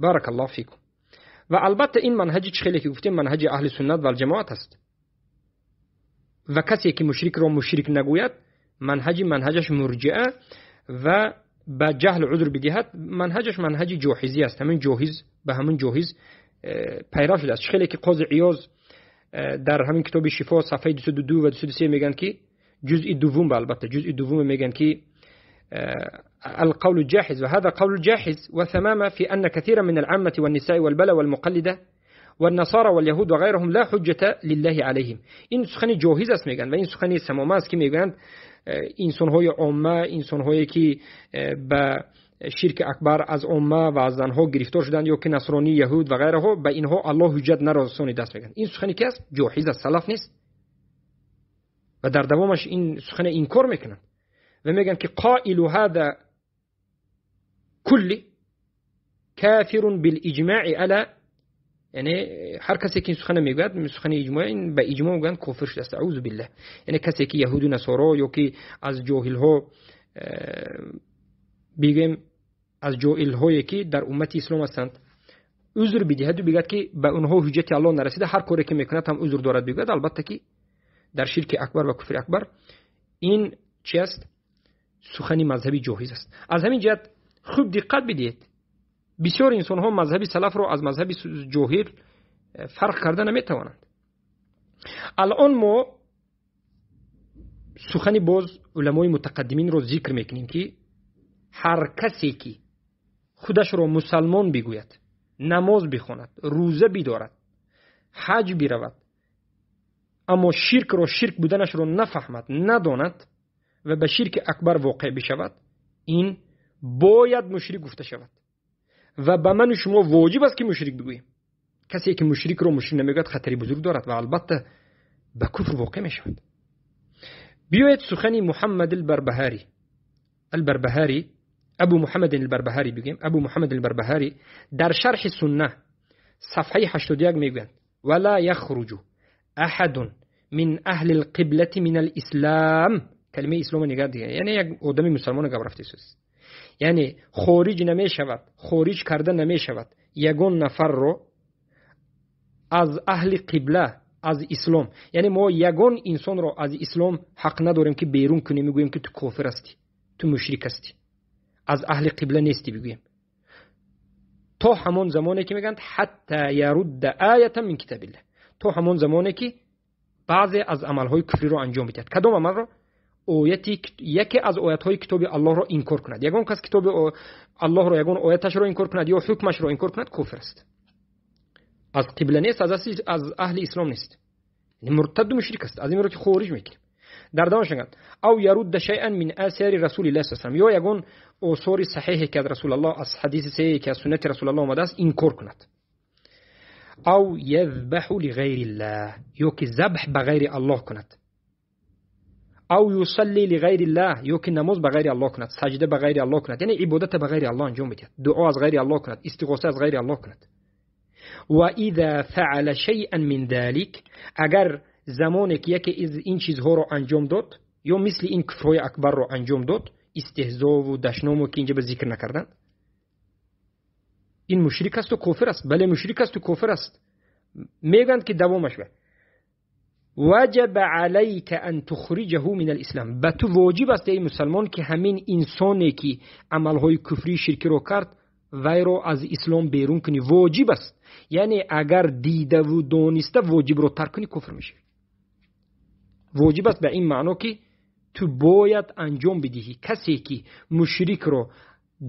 Баракаллоҳу фикум. Ва албатта ин манҳаҷи чӣ хеле ки гуфтем, манҳаҷи аҳли суннат валҷамоат аст. Ва касе ки мушрикро мушрик нагӯяд, манҳаҷаш мурҷиа ва ба ҷаҳл узр бидиҳад, манҳаҷаш манҳаҷи ҷоҳизӣ аст. Ҳамин ҷоҳиз ба ҳамин ҷоҳиз пайрав шудааст. Чӣ хеле ки Қози Иёз дар ҳамин китоби Шифо сафҳаи 202 ва 203 мегӯянд ки ҷузъи дуввум, албатта ҷузъи дуввум мегӯянд ки القول الجاحظ، وهذا قول الجاحظ وثمامة في أن كثيرا من العامة والنساء والبلى والمقلدة والنصارى واليهود وغيرهم لا حجة لله عليهم. این سخن جاهز است میگن و این سخن سمامه است که میگن انسان‌های عامه، انسان‌هایی که به شرک اکبر از عامه و از زنها گرفتار شدند یا که نصرانی، یهود و غیرها، به اینها الله حجت نرسانیده است میگن. این سخنی که است جاهز است، سلف نیست و در دوامش این سخن انکار میکنند و میگن که قائل هذا كل كافر بالاجماع على، یعنی هر کسی که این سخن میگوید سخن اجماع، این به اجماع میگن کافر شده است، اعوذ بالله. یعنی کسی که یهود و نصارا یا که از جاهل ها بگیم، از جاهل هایی که در امت اسلام هستند عذر بدهد و بگوید که به اونها حجت الله نرسیده، هر کاری که میکند هم عذر دارد بگوید، البته که در شرک اکبر و کفر اکبر این چی است؟ سخنی مذهبی جاهز است. از همین جهت خوب دقت بدهید، بسیار انسان ها مذهبی سلف رو از مذهبی جاهل فرق کرده نمیتوانند. الان ما سخنی باز علمای متقدمین رو ذکر میکنیم که هر کسی که خودش رو مسلمان بگوید، نماز بخواند، روزه بدارد، حج برود، اما شرک رو، شرک بودنش رو نفهمد، نداند و به شرک اکبر واقع بشود، این باید مشرک گفته شود و به من و شما واجب است که مشرک بگوییم. کسی که مشرک رو مشرک نمیگوید خطری بزرگ دارد و البته به کفر واقع میشود. بیاید سخنی محمد البربهاری، البربهاری، ابو محمد البربهاری بگیم، ابو محمد البربهاری در شرح سنه صفحه 81 میگویند ولا یخرج احد من اهل القبلة من الاسلام. کلمه اسلام نگاه دیگه، یعنی یک آدم مسلمان گپ رفته است، یعنی خارج نمیشود، خارج کرده نمیشود یگان نفر رو از اهل قبله، از اسلام. یعنی ما یگان انسان رو از اسلام حق نداریم که بیرون کنیم، میگوییم که تو کافر هستی، تو مشرک هستی، از اهل قبله نیستی بگوییم، تا همون زمانی که میگن حتی یرد آیه من کتاب الله، تا همون زمانی که بعضی از عملهای کفری رو انجام بدهد. کدام عمل رو؟ آیتی، یکی از آیت‌های کتاب الله را انکار کند. یگان کس کتاب الله را، یگان آیتش را انکار کند یا حکمش را انکار کند، کافر است، از قبله نیست، از اهل اسلام نیست، یعنی مرتد و مشرک است. از این رو که خارج میکنیم. در دوامش میگن او یرد شیئا من آثار رسول الله صلی الله علیه و سلم، یا یگان آثار صحیح که از رسول الله، از حدیث صحیح که از سنت رسول الله آمده است انکار کند. او یذبح لغیر الله، یا که ذبح به غیر الله کند. او یصلی لغیر الله، یا که نماز به غیر الله کند، سجده به غیر الله کند، یعنی عبادت به غیر الله انجام بدهد، دعا از غیر الله کند، استغاثه از غیر الله کند. و اذا فعل شیئا من ذلك، اگر زمانی که یکی از این چیزها رو انجام داد یا مثل این کفرهای اکبر رو انجام داد، استهزا و دشنام و که اینجا به ذکر نکردند، این مشرک است و کافر است. بله مشرک است و کافر است. میگند که دوامش به وجب عليك ان تخرجه من الاسلام، به تو واجب است ای مسلمان که همین انسانی که عملهای کفری شرکی رو کرد وی رو از اسلام بیرون کنی، واجب است. یعنی اگر دیده و دانسته واجب رو ترک کنی کفر میشی. واجب است به این معنا که تو باید انجام بدهی. کسی که مشرک رو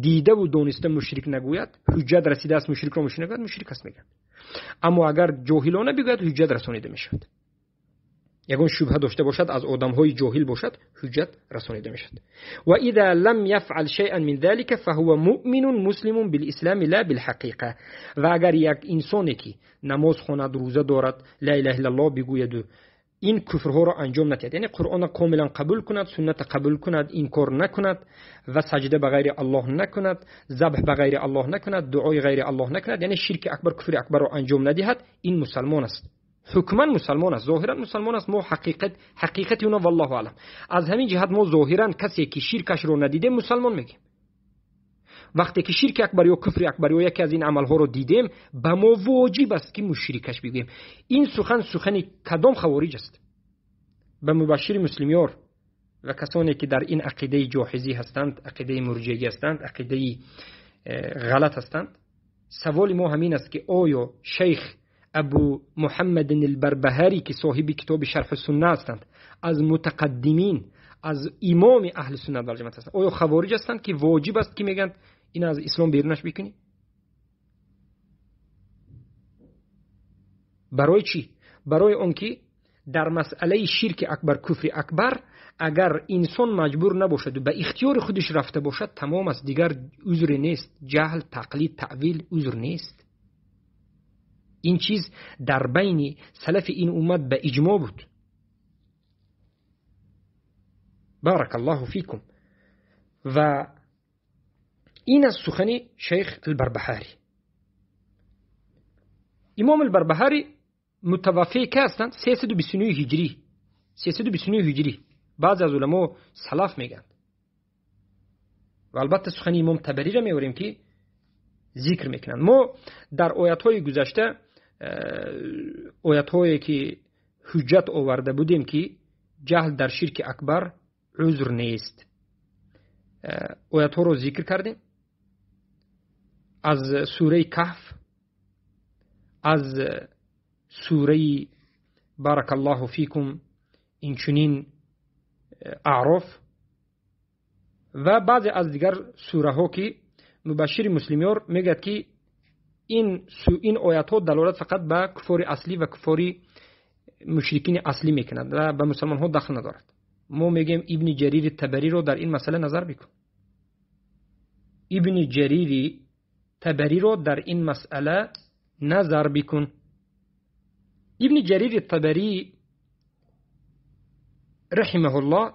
دیده و دانسته مشرک نگوید، حجت رسیده است مشرک رو مشرک نگوید، مشرک است میگن. اما اگر جاهلانه بگوید حجت رسانیده میشود. یگان شبهه داشته باشد، از آدمهای جاهل باشد، حجت رسانیده میشود. و اذا لم يفعل شيئا من ذلك فهو مؤمن مسلم بالاسلام لا بالحقیقه. و اگر یک انسانی که نماز خواند، روزه دارد، لا اله الا الله بگوید، این کفرها را انجام ندهد، یعنی قرآن کاملا قبول کند، سنت قبول کند، انکار نکند و سجده به غیر الله نکند، ذبح به غیر الله نکند، دعای غیر الله نکند، یعنی شرک اکبر کفر اکبر را انجام ندهد، این مسلمان است. ҳукман мусалмон аст, зоҳиран мусалмон аст. Мо ҳақиқати уна валлоҳу аълам. Аз ҳамин ҷиҳат мо зоҳиран касе ки ширкашро надидем мусалмон мегӯем. Вақте ки ширки акбар ё куфри акбар ё яке аз ин амалҳоро дидем, ба мо воҷиб аст ки мушрикаш бигӯем. Ин сухан сухани кадом хавориҷ аст? Ба Мубашшири Муслимёр ва касоне ки дар ин ақидаи ҷоҳизӣ ҳастанд, ақидаи мурҷиагӣ ҳастанд, ақидаи ғалат ҳастанд, саволи мо ҳамин аст ки оё шайх Абу Муҳаммад албарбаҳарӣ ки соҳиби китоби Шарҳу Сунна ҳастанд, аз мутақаддимин, аз имоми аҳли суннат вал ҷамоат ҳастанд, оё хавориҷ ҳастанд ки воҷиб аст ки мегӯянд ин аз ислом берунаш бикунӣ? Барои чӣ? Барои он ки дар масъалаи ширки акбар, куфри акбар, агар инсон маҷбур набошад ва ба ихтиёри худаш рафта бошад, тамом аст, дигар узре нест. Ҷаҳл, тақлид, таъвил узр нест. Ин чиз дар байни салафи ин уммат ба иҷмо буд. Барак Аллоҳу фикум. Ва ин аз сухани шайх Албарбаҳарӣ. Имом Албарбаҳарӣ мутаваффӣ ки ҳастанд 329 ҳиҷрӣ. 329 ҳиҷрӣ. Баъзе аз уламо салаф мегӯянд. Ва албатта сухани имом Табариро меорем ки зикр мекунанд. Мо дар оятҳои гузашта, оятҳое ки ҳуҷҷат оварда будем ки ҷаҳл дар ширки акбар узр нест, оятҳоро зикр кардем аз сураи Каҳф, аз сураи Баракаллоҳу фикум, инчунин Аъроф ва баъзе аз дигар сураҳо ки Мубашшири Муслимёр мегӯяд ки ин оятҳо далолат фақат ба куфори аслӣ ва куфори мушрикини аслӣ мекунад ва ба мусалмонҳо дахл надорад. Мо мегӯем Ибни Ҷарири Табариро дар ин масъала назар бикун. Ибни Ҷарири Табариро дар ин масъала назар бикун. Ибни Ҷарири Табарӣ раҳимаҳуллоҳ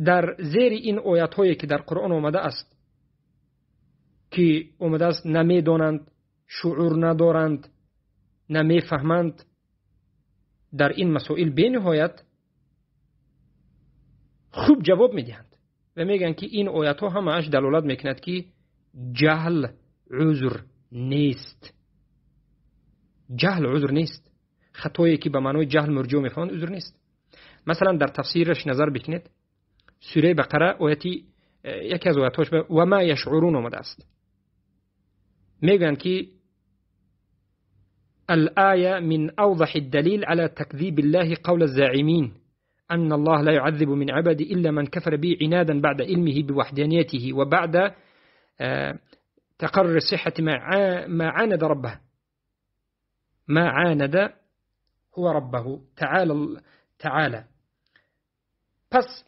дар зери ин оятҳое ки дар Қуръон омада аст, ки омадааст намедонанд, шуур надоранд, намефаҳманд, дар ин масоил бениҳоят хуб ҷавоб медиҳанд ва мегӯянд ки ин оятҳо ҳамааш далолат мекунад ки ҷаҳл узр нест. Ҷаҳл узр нест. Хатое ки ба маънои ҷаҳл мурҷио мефаҳманд узр нест. Масалан дар тафсираш назар бикунед, сураи Бақара ояти яке аз оятҳош ва ма яшъурун омадааст. Мегӯянд ки الآية من أوضح الدليل على تكذيب الله قول الزاعمين أن الله لا يعذب من عبده إلا من كفر به عنادا بعد علمه بوحدانيته وبعد تقرر صحة ما عاند ربه، ما عاند هو ربه تعالى تعالى. پس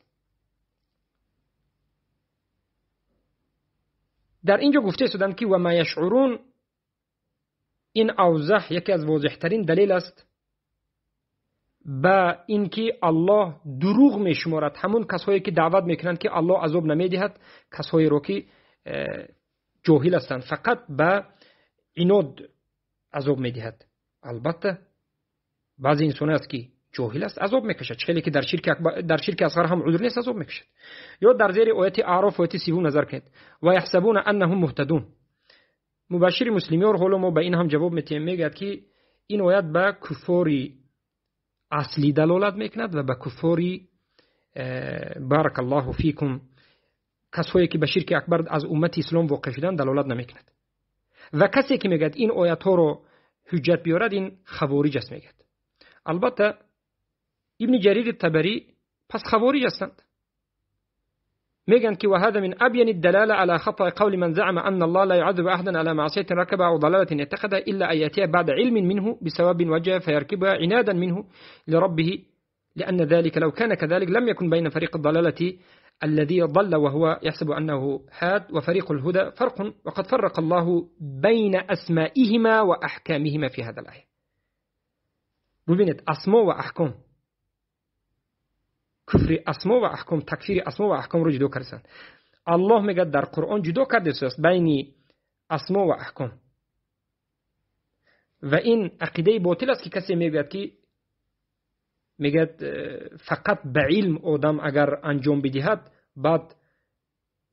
در اینجا گفته شدند که و ما یشعرون، این اوضح یکی از واضحترین دلیل است با اینکه الله دروغ میشمارد همون کسایی که دعوت میکنند که الله عذاب نمیدهد، کسایی رو که جاهل هستند فقط به عناد عذاب میدهد. البته بعضی انسان است که جاهل است عذاب میکشد، خیلی که در شرک اصغر هم عذر نیست عذاب میکشد. یا در زیر آیت اعراف آیت 30 نظر کنید، و یحسبون انهم مهتدون. مبشر مسلمیار حالا ما به این هم جواب میتیم، میگه که این آیت به کفاری اصلی دلالت میکند و به کفاری بارک الله فیکم کسایی که به شرک اکبر از امت اسلام واقع شدن دلالت نمیکند. و کسی که میگه این آیت ها رو حجت بیارد این خوارج است میگه. البته ابن جریر الطبری پس خوارج هستند. میگن که وهذا من ابين الدلاله على خطأ قول من زعم ان الله لا يعذب احدا على معصيه ركبها او ضلاله اعتقدها الا ان ياتيها بعد علم منه بثواب وجه فيركبها عنادا منه لربه، لان ذلك لو كان كذلك لم يكن بين فريق الضلاله الذي ضل وهو يحسب انه هاد وفريق الهدى فرق، وقد فرق الله بين اسمائهما واحكامهما في هذا الايه. ببینید اسما و احکام، کفر اسما و احکام، تکفیر اسما و احکام رو جدا کردن. الله میگه در قرآن جدا کرده است بین اسما و احکام. و این عقیده باطل است که کسی میگوید که میگوید فقط به علم آدم اگر انجام بدهد بعد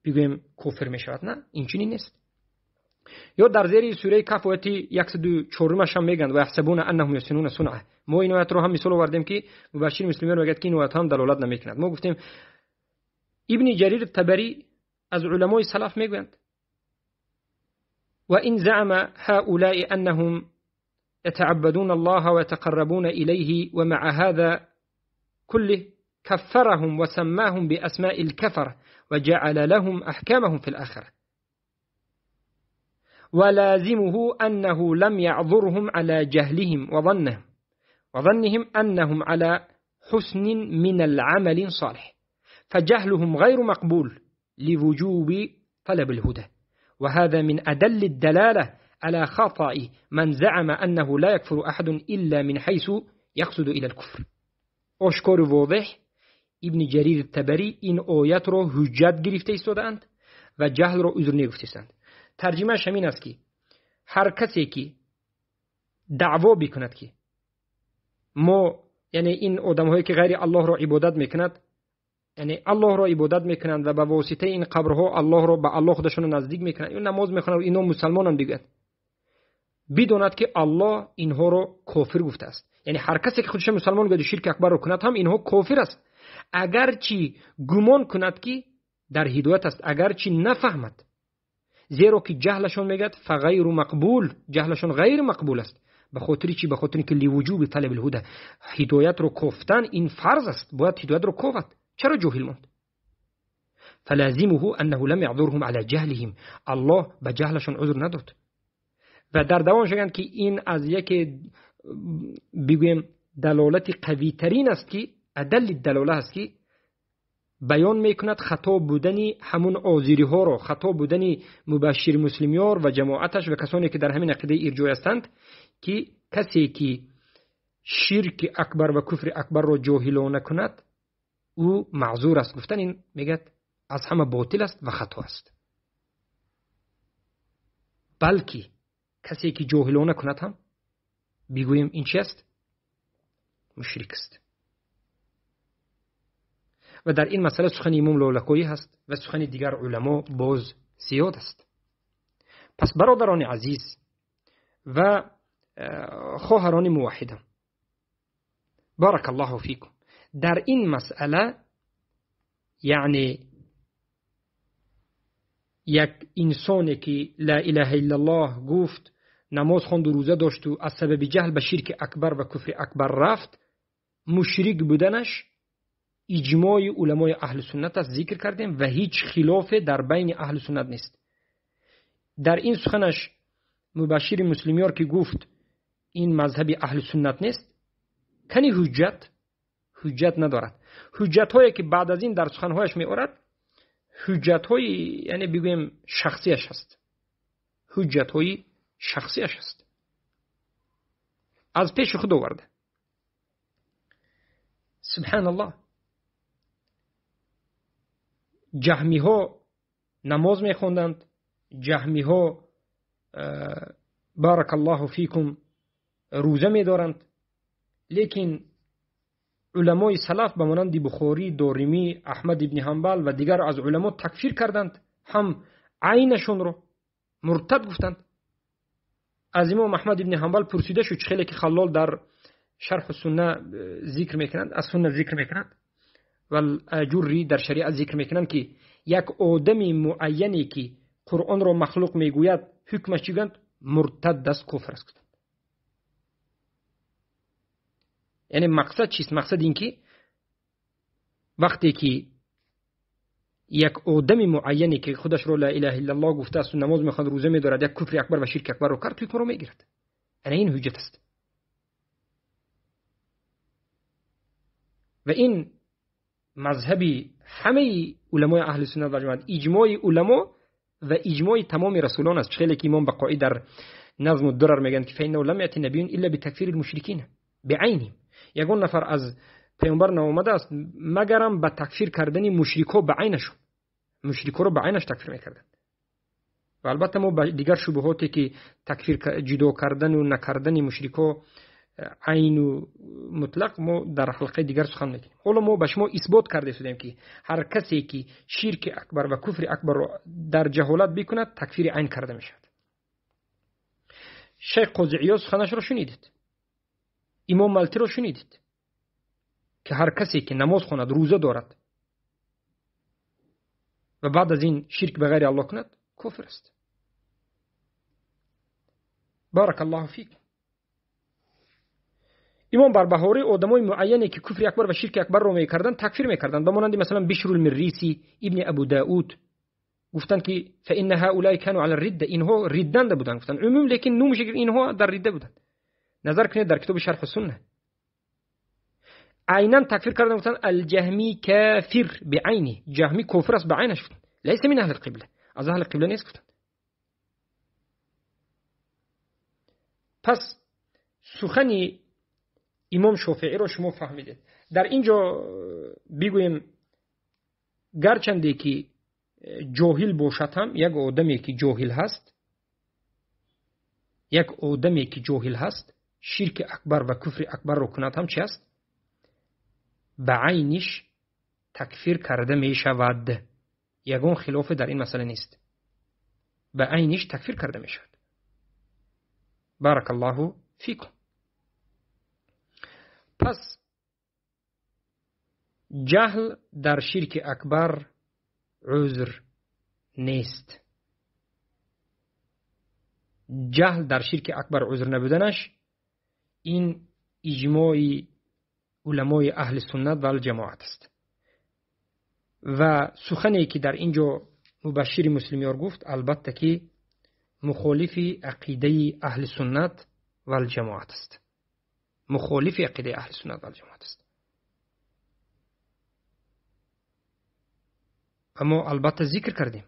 بگوییم کفر میشود. نه، این چنین نیست. یا در زیر سوره کهف آیت 104 هم میگن و یحسبون انهم یحسنون صنعا. ما این آیت رو هم مثال آوردیم که مبشر مسلمین میگه که این آیت هم دلالت نمیکند. ما گفتیم ابن جریر الطبری از علمای سلف میگویند وإن زعم هؤلاء أنهم يتعبدون الله ويتقربون إليه ومع هذا كله كفرهم وسماهم بأسماء الكفر وجعل لهم أحكامهم في الآخرة ولازمه أنه لم يعذرهم على جهلهم وظنهم أنهم على حسن من العمل صالح فجهلهم غير مقبول لوجوب طلب الهدى وهذا من أدل الدلالة على خطأ من زعم أنه لا يكفر أحد إلا من حيث يقصد إلى الكفر. آشکار و واضح ابن جریر الطبری این آیت را حجت گرفته ایستادند و جهل را عذر نگفتند. ترجمه‌اش همین است که هر کسی که دعوا بکند که ما، یعنی این آدم‌هایی که غیر الله را عبادت میکند، یعنی الله را عبادت میکنند و به واسطه این قبرها الله را به الله خودشون نزدیک میکنند، این نماز میخوانند و اینا مسلمانند، بگوید بداند که الله اینها را کافر گفته است. یعنی هر کسی که خودش مسلمان گوید شرک اکبر را کند هم اینها کافر است، اگرچه گمان کند که در هدایت است، اگرچه نفهمد، زیرا که جهلشون میگد فغیر مقبول، جهلشون غیر مقبول است. به خاطر چی؟ به خاطر اینکه لوجوب طلب الهدى، هدایت رو کوفتن این فرض است، باید هدایت رو کوفت. چرا جاهل ماند؟ فلازمه انه لم يعذرهم على جهلهم، الله به جهلشون عذر نداد. و در دوام شگند که این از یک بگویم دلالت قوی ترین است که ادل دلاله است که بیان میکند خطا بودن همون آذری ها را، خطا بودن مبشر مسلمیار و جماعتش و کسانی که در همین عقیده ارجاع هستند، که کسی که شرک اکبر و کفر اکبر را جاهلانه کند او معذور است. گفتن این میگه از همه باطل است و خطا است. بلکه کسی که جاهلانه کند هم بگوییم این چی است؟ مشرک است. و در این مسئله سخن امام لالکایی هست و سخن دیگر علما باز زیاد است. پس برادران عزیز و خواهران موحدم، بارک الله فیکم، در این مسئله یعنی یک انسانی که لا اله الا الله گفت، نماز خواند و روزه داشت و از سبب جهل به شرک اکبر و کفر اکبر رفت، مشرک بودنش اجماع علمای اهل سنت است، ذکر کردیم و هیچ خلاف در بین اهل سنت نیست. در این سخنش مبشر مسلمیار که گفت این مذهب اهل سنت نیست، کنی حجت ندارد. حجت هایی که بعد از این در سخنهایش می آورد حجت های یعنی بگویم شخصیش هست، حجت های شخصیش هست، از پیش خود آورده. سبحان الله، جهمی ها نماز می خوندند، جهمی ها بارک الله فیکم روزه می دارند، لیکن علمای سلف به مانند بخاری، دارمی، احمد ابن حنبل و دیگر از علما تکفیر کردند، هم عینشون رو مرتد گفتند. از امام احمد ابن حنبل پرسیده شد، خیلی که خلال در شرح سنه ذکر میکنند، از سنه ذکر میکنند و اجوری در شریعت ذکر میکنند که یک آدم معینی که قرآن را مخلوق میگوید حکمش چی گویند؟ مرتد است، کفر است. یعنی مقصد چیست؟ مقصد این که وقتی که یک آدم معینی که خودش رو لا اله الا الله گفته است و نماز میخواند، روزه میدارد، یک کفر اکبر و شرک اکبر رو کرد، حکم رو میگیرد. یعنی این حجت است. و این مذهبی همه علمای اهل سنت و جماعت، اجماع علما و اجماع تمام رسولان است. خیلی که امام بقایی در نظم الدرر میگن که فإنه لم یأتی نبی الا بتکفیر المشرکین بعینهم، یگان نفر از پیامبر نامده است مگرم به تکفیر کردن مشرک‌ها به عینشون، مشرک‌ها رو به عینش تکفیر میکردند. Ва албатта мо ба дигар шубҳоте ки такфир ҷудо кардану накардани мушрикҳо айну мутлақ мо дар ҳалқаи дигар сухан мекунем. Ҳоло мо ба шумо исбот карда истодем ки ҳар касе ки ширки акбар ва куфри акбарро дар ҷаҳолат бикунад, такфири айн карда мешавад. Шайх Қози Иёз суханашро шунидед, имом Малтиро шунидед ки ҳар касе ки намоз хонад, рӯза дорад ва баъд аз ин ширк ба ғайри Аллоҳ кунад, кофир аст. Барак Аллоҳу фик. Имом Барбаҳорӣ одамои муайяне ки куфри акбар ва ширки акбарро мекарданд, такфир мекарданд. Ба монанди масалан Бишрул Мирриси, ибни Абу Дауд гуфтанд ки фаинна ҳаулаи кану ала ридда, инҳо ридданда буданд. Гуфтанд умум, лекин номуше инҳо дар ридда буданд. Назар кунед дар китоби Шарҳу Сунна. Айнан такфир карданд, гуфтанд алҷаҳми кафир биайни, ҷаҳмӣ кофир аст ба айнаш гуфтанд. Лайса мин аҳли қибла, аз аҳли қибла нест гуфтанд. Пас сухани имом Шофеиро шумо фаҳмидед. Дар ин ҷо бигӯем, гарчанде ки ҷоҳил бошад ҳам, як одаме ки ҷоҳил ҳаст, як одаме ки ҷоҳил ҳаст, ширки акбар ва куфри акбарро кунад ҳам чи аст? Ба айниш такфир карда мешавад. Ягон хилофе дар ин масъала нест. Ба айниш такфир карда мешавад. Баракаллоҳу фикум. Пас ҷаҳл дар ширки акбар узр нест. Ҷаҳл дар ширки акбар узр набуданаш ин иҷмои уламои аҳли суннат ва алҷамоат аст. Ва сухане ки дар ин ҷо Мубашшири Муслимёр гуфт, албатта ки мухолифи ақидаи аҳли суннат ва алҷамоат аст. Мухолифи ақидаи аҳли суннат ва алҷамоат аст. Ва мо албатта зикр кардем,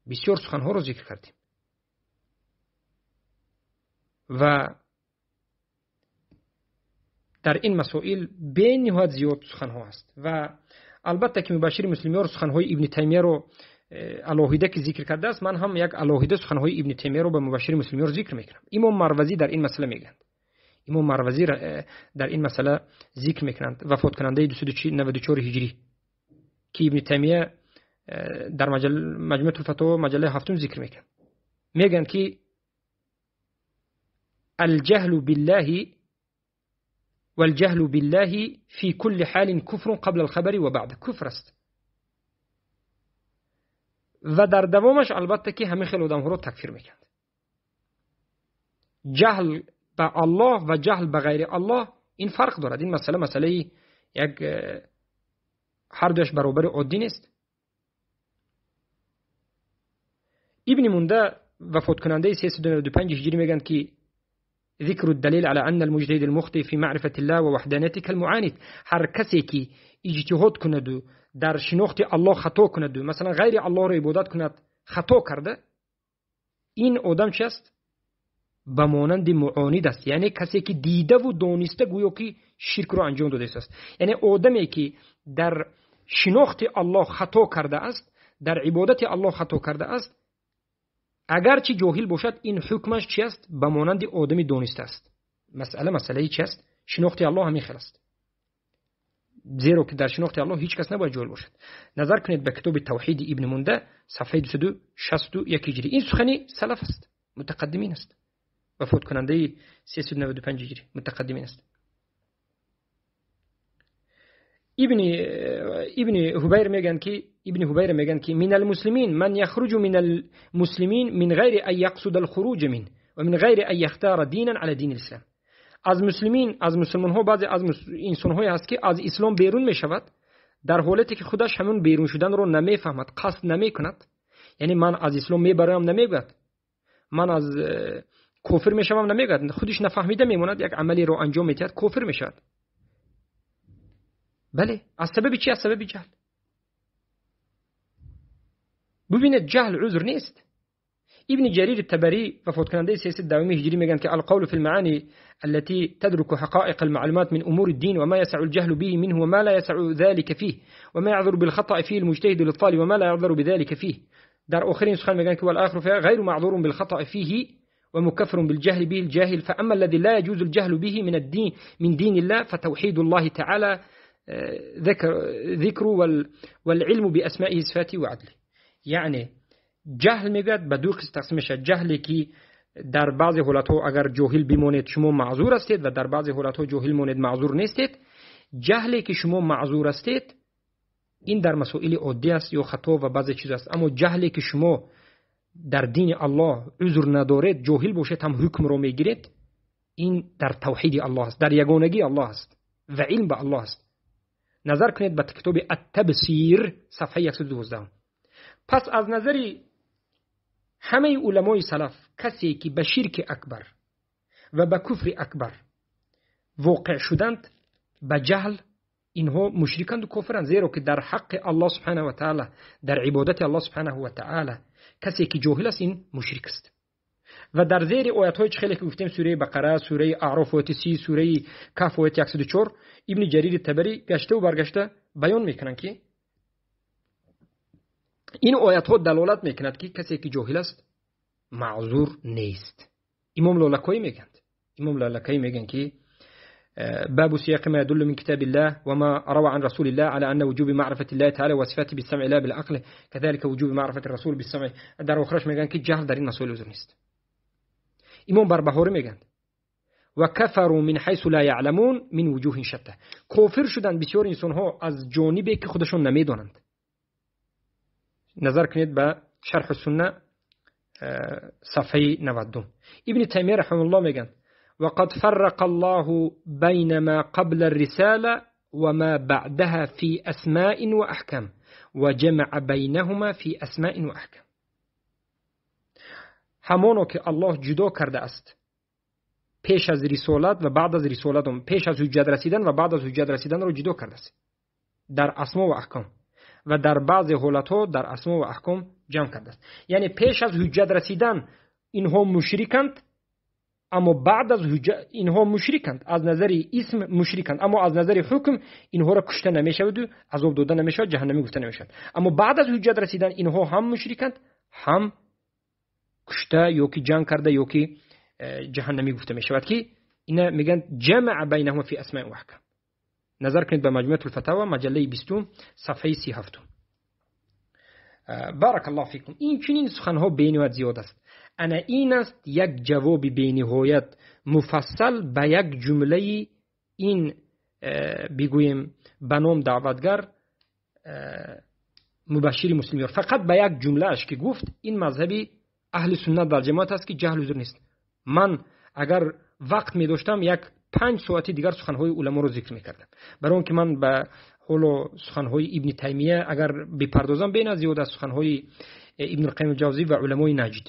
бисёр суханҳоро зикр кардем ва дар ин масоил бениҳоят зиёд суханҳо ҳаст. Ва албатта ки Мубашшири Муслимёр суханҳои ибни Таймияро алоҳида ки зикр кардааст, ман ҳам як алоҳида суханҳои ибни Таймияро ба Мубашшири Муслимёр зикр мекунам. Имом Марвазӣ дар ин масъала мегӯянд, имом Марвазӣ дар ин масъала зикр мекунанд, вафоткунандаи 294 ҳиҷрӣ, ки ибни Таймия дар Маҷмӯатул Фатово маҷаллаи ҳафтум зикр мекунанд. Мегӯянд ки الجهل بالله والجهل بالله في كل حال كفر قبل الخبر وبعد، كفر است. و در دوامش البته که همه خیلی آدم‌ها رو تکفیر میکند. جهل به الله و جهل به غیر الله این فرق دارد. این مسئله مسئله یک هر دوش برابر عادی نیست. ابن مونده وفات کننده 395 هجری میگن که ذكر الدليل على أن المجتهد المخطئ في معرفة الله ووحدانيته كالمعاند. هر کسی که اجتهاد کند در شناخت الله خطا کند، مثلا غیر الله را عبادت کند خطا کرده، این آدم چی است؟ به مانند معاند است. یعنی کسی که دیده و دانسته گویا که شرک را انجام داده است. یعنی آدمی که در شناخت الله خطا کرده است، در عبادت الله خطا کرده است، اگرچه جاهل باشد، این حکمش چی است؟ به مانند آدمی دانسته است. مسئله مسئله چی است؟ شناخت الله همین خیل است. زیرا که در شناخت الله هیچ کس نباید جاهل باشد. نظر کنید به کتاب توحید ابن مونده صفحه 261 هجری. این سخنی سلف است، متقدمین است. وفات کننده 395 هجری، متقدمین است. ابن هبیر میگن که ابن هبیر میگن که من المسلمین من یخرج من المسلمین من غیر ان یقصد الخروج من و من غیر ان یختار دینا علی دین الاسلام. از مسلمین، از مسلمان ها بعضی از انسان های هست که از اسلام بیرون میشود در حالتی که خودش همون بیرون شدن رو نمیفهمد، قصد نمیکند. یعنی من از اسلام میبرم نمیگوید، من از کافر میشوم نمیگوید، خودش نفهمیده میموند، یک عملی رو انجام میدهد کافر میشود. بله، از سبب چی؟ از سبب جهل. ببینید جهل عذر نیست. ابن جرير التبري وفات کننده 310 هجری میگن که القول في المعاني التي تدرك حقائق المعلومات من امور الدين وما يسع الجهل به منه وما لا يسع ذلك فيه وما يعذر بالخطأ فيه المجتهد للطالب وما لا يعذر بذلك فيه. در آخر این سخن میگن که والآخر فيها غير معذور بالخطأ فيه ومكفر بالجهل به الجاهل، فأما الذي لا يجوز الجهل به من الدين من دين الله فتوحيد الله تعالى ذكر والعلم بأسمائه صفاته وعدله. یعنی جهل میگوید به دو قسم تقسیم میشه. جهلی که در بعضی حالتها اگر جاهل بمانید شما معذور هستید و در بعضی حالتها جاهل مانید معذور نیستید. جهلی که شما معذور هستید این در مسائل عادی است یا خطا و بعضی چیز است. اما جهلی که شما در دین الله عذر ندارید، جاهل باشید هم حکم رو میگیرید، این در توحید الله است، در یگانگی الله است و علم به الله است. نظر کنید به کتاب التبصیر صفحه 112. پس از نظر همه علمای سلف کسی که به شرک اکبر و به کفر اکبر واقع شدند به جهل، اینها مشرکند و کافرند، زیرا که در حق الله سبحانه و تعالی، در عبادت الله سبحانه و تعالی کسی که جاهل است این مشرک است. و در زیر آیت های خیلی که گفتیم، سوره بقره، سوره اعراف آیت 30، سوره کهف آیت 104، ابن جریر طبری گشته و برگشته بیان میکنند که این آیت ها دلالت میکند که کسی که جاهل است معذور نیست. امام لالکایی میگند، امام لالکایی میگن که باب سياق ما يدل من كتاب الله وما روى عن رسول الله على أن وجوب معرفة الله تعالى وصفاته بالسمع لا بالعقل، كذلك وجوب معرفة الرسول بالسمع. در آخرش میگن که جهل در این مسائل عذر نیست. امام بربهاری میگن و کفروا من حيث لا يعلمون من وجوه شتى. کافر شدن بسیار انسان ها از جانبی که خودشون نمیدانند. نظر کنید به شرح السنه صفحه 92. ابن تیمیه رحمه الله میگن وقد فرق الله بين ما قبل الرسالة وما بعدها في أسماء وأحكام وجمع بينهما في أسماء وأحكام. همانو که الله جدا کرده است پیش از رسالت و بعد از رسالت، پیش از حجت رسیدن و بعد از حجت رسیدن رو جدا کرده است در اسما و احکام، و در بعض حالتها در اسما و احکام جمع کرده است. یعنی پیش از حجت رسیدن اینها مشرکند، اما بعد از حجت اینها مشرکند، از نظر اسم مشرکند، اما از نظر حکم اینها را کشته نمیشود و عذاب داده نمیشود، جهنمی گفته نمیشود. اما بعد از حجت رسیدن اینها هم مشرکند، هم کشته یا که جنگ کرده یا که جهنمی گفته میشود، که اینا میگن جمع بینهما فی اسماء و احکام. نظر کنید به مجموعه الفتاوی مجله 20 صفحه 37. بارک الله فیکم. این چنین سخنها بینهایت زیاد است. انا این است یک جواب بینهایت مفصل به یک جمله این بگوییم به نام دعوتگر مبشر مسلمیار، فقط به یک جمله اش که گفت این مذهبی اهل سنت در جماعت است که جهل عذر نیست. من اگر وقت می داشتم یک 5 ساعتی دیگر سخنهای علما رو ذکر میکردم، برای اون که من به حالا سخنهای ابن تیمیه اگر بپردازم بین زیاد از سخنهای ابن القیم الجوزی و علمای نجد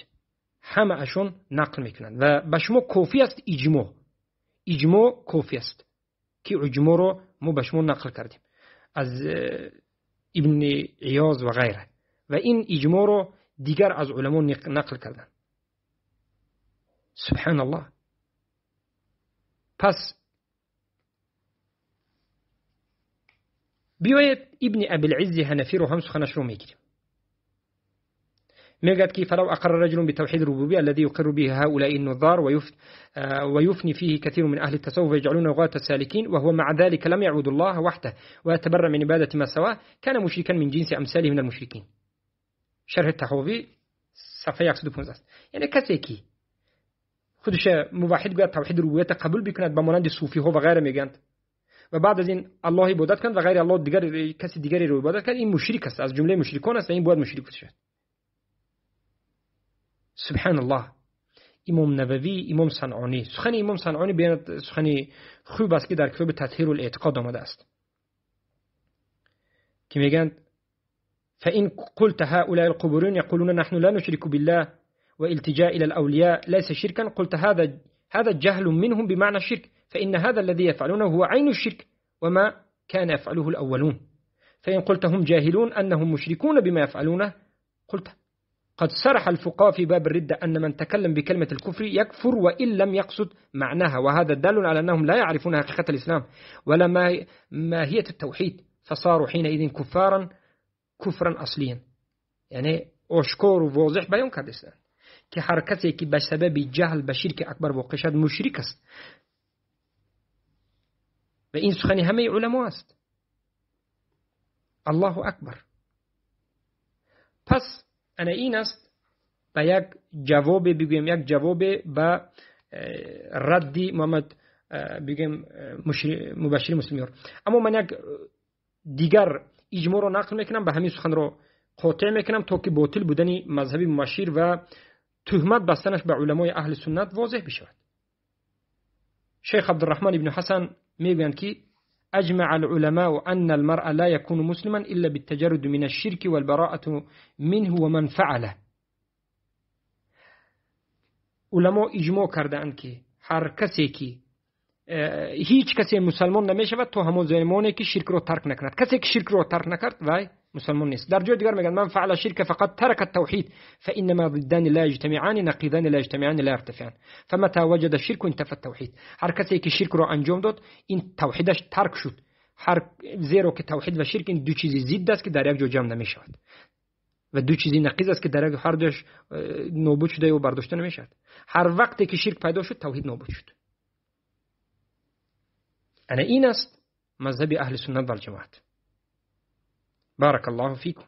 همه اشون نقل میکنند و به شما کافی است اجماع، اجماع کافی است که اجماع رو ما به شما نقل کردیم از ابن عیاض و غیره، و این اجماع رو دیگر از علما نقل کردن. سبحان الله. پس بیایید ابن ابی العز حنفی رو هم سخنش رو میگیریم. میگد که فلو اقر رجل بتوحید الربوبیه الذي يقر به هؤلاء النظار ويفني فيه كثير من اهل التصوف ويجعلونه غاية السالكين، وهو مع ذلك لم يعبد الله وحده ويتبرأ من عبادة ما سواه، كان مشركا من جنس امثاله من المشركين. شرح الطحاوی صفحه 115 است. یعنی کسی که خودش موحد گوید توحید ربوبیت قبول بکند، به مانند صوفی ها و غیره میگند، و بعد از این الله عبادت کند و غیر الله دیگر کسی دیگری رو عبادت کند، این مشرک است، از جمله مشرکان است و این باید مشرک شود. سبحان الله. امام نووی، امام صنعانی، سخن امام صنعانی بیان سخن خوب است که در کتاب تطهیر الاعتقاد آمده است که میگند فإن قلت هؤلاء القبوريون يقولون نحن لا نشرك بالله والتجاء إلى الأولياء ليس شركا، قلت هذا جهل منهم بمعنى الشرك، فإن هذا الذي يفعلونه هو عين الشرك وما كان يفعله الأولون. فإن قلت هم جاهلون أنهم مشركون بما يفعلونه، قلت قد صرح الفقهاء في باب الردة أن من تكلم بكلمة الكفر يكفر وإن لم يقصد معناها، وهذا دال على أنهم لا يعرفون حقيقة الإسلام ولا ماهية التوحيد، فصاروا حينئذ كفارا كفرا أصليا. یعنی آشکار و واضح بیان کرده هستند که هر کسی که به سبب جهل به شرک اکبر واقع شد مشرک است و این سخن همه علما است. الله اکبر. پس انا این است به یک جواب بگویم، یک جواب به رد محمد بگیم مبشر مسلمیار. اما من یک دیگر اجماع رو نقل میکنم، به همین سخن رو قاطع میکنم تا که باطل بودن مذهب مبشر و تهمت بستنش به علمای اهل سنت واضح بشود. شیخ عبدالرحمن ابن حسن میگویند که أجمع العلماء أن المرء لا يكون مسلما إلا بالتجرد من الشرك والبراءة منه ومن فعله. علما اجماع کردند که هر کسی که هیچ کسی مسلمان نمیشود تا همون زمانی که شرک رو ترک نکند. کسی که شرک رو ترک نکرد وای مسلمان نیست. در جای دیگر میگن من فعل شرک فقد ترك التوحید فانما ضدان لا يجتمعان نقیضان لا يجتمعان لا يرتفعان فمتى وجد الشرك انتفى التوحید. هر کسی که شرک رو انجام داد این توحیدش ترک شد. هر زیرا که توحید و شرک این دو چیزی ضد است که در یک جا جمع نمیشود و دو چیزی نقیض است که در یک هر دوش نابود شده و برداشته نمیشود. هر وقتی که شرک پیدا شد توحید نابود شد. انا این است مذهب اهل سنت و الجماعت. بارک الله فیکم.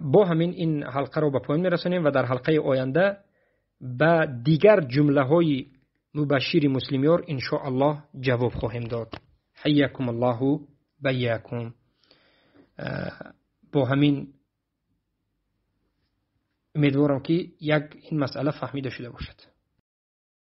با همین این حلقه رو به پایان میرسونیم و در حلقه آینده به دیگر جمله های مبشر مسلمیار ان شاء الله جواب خواهیم داد. حیاکم الله بیاکم. با همین امیدوارم که یک این مسئله فهمیده شده باشد.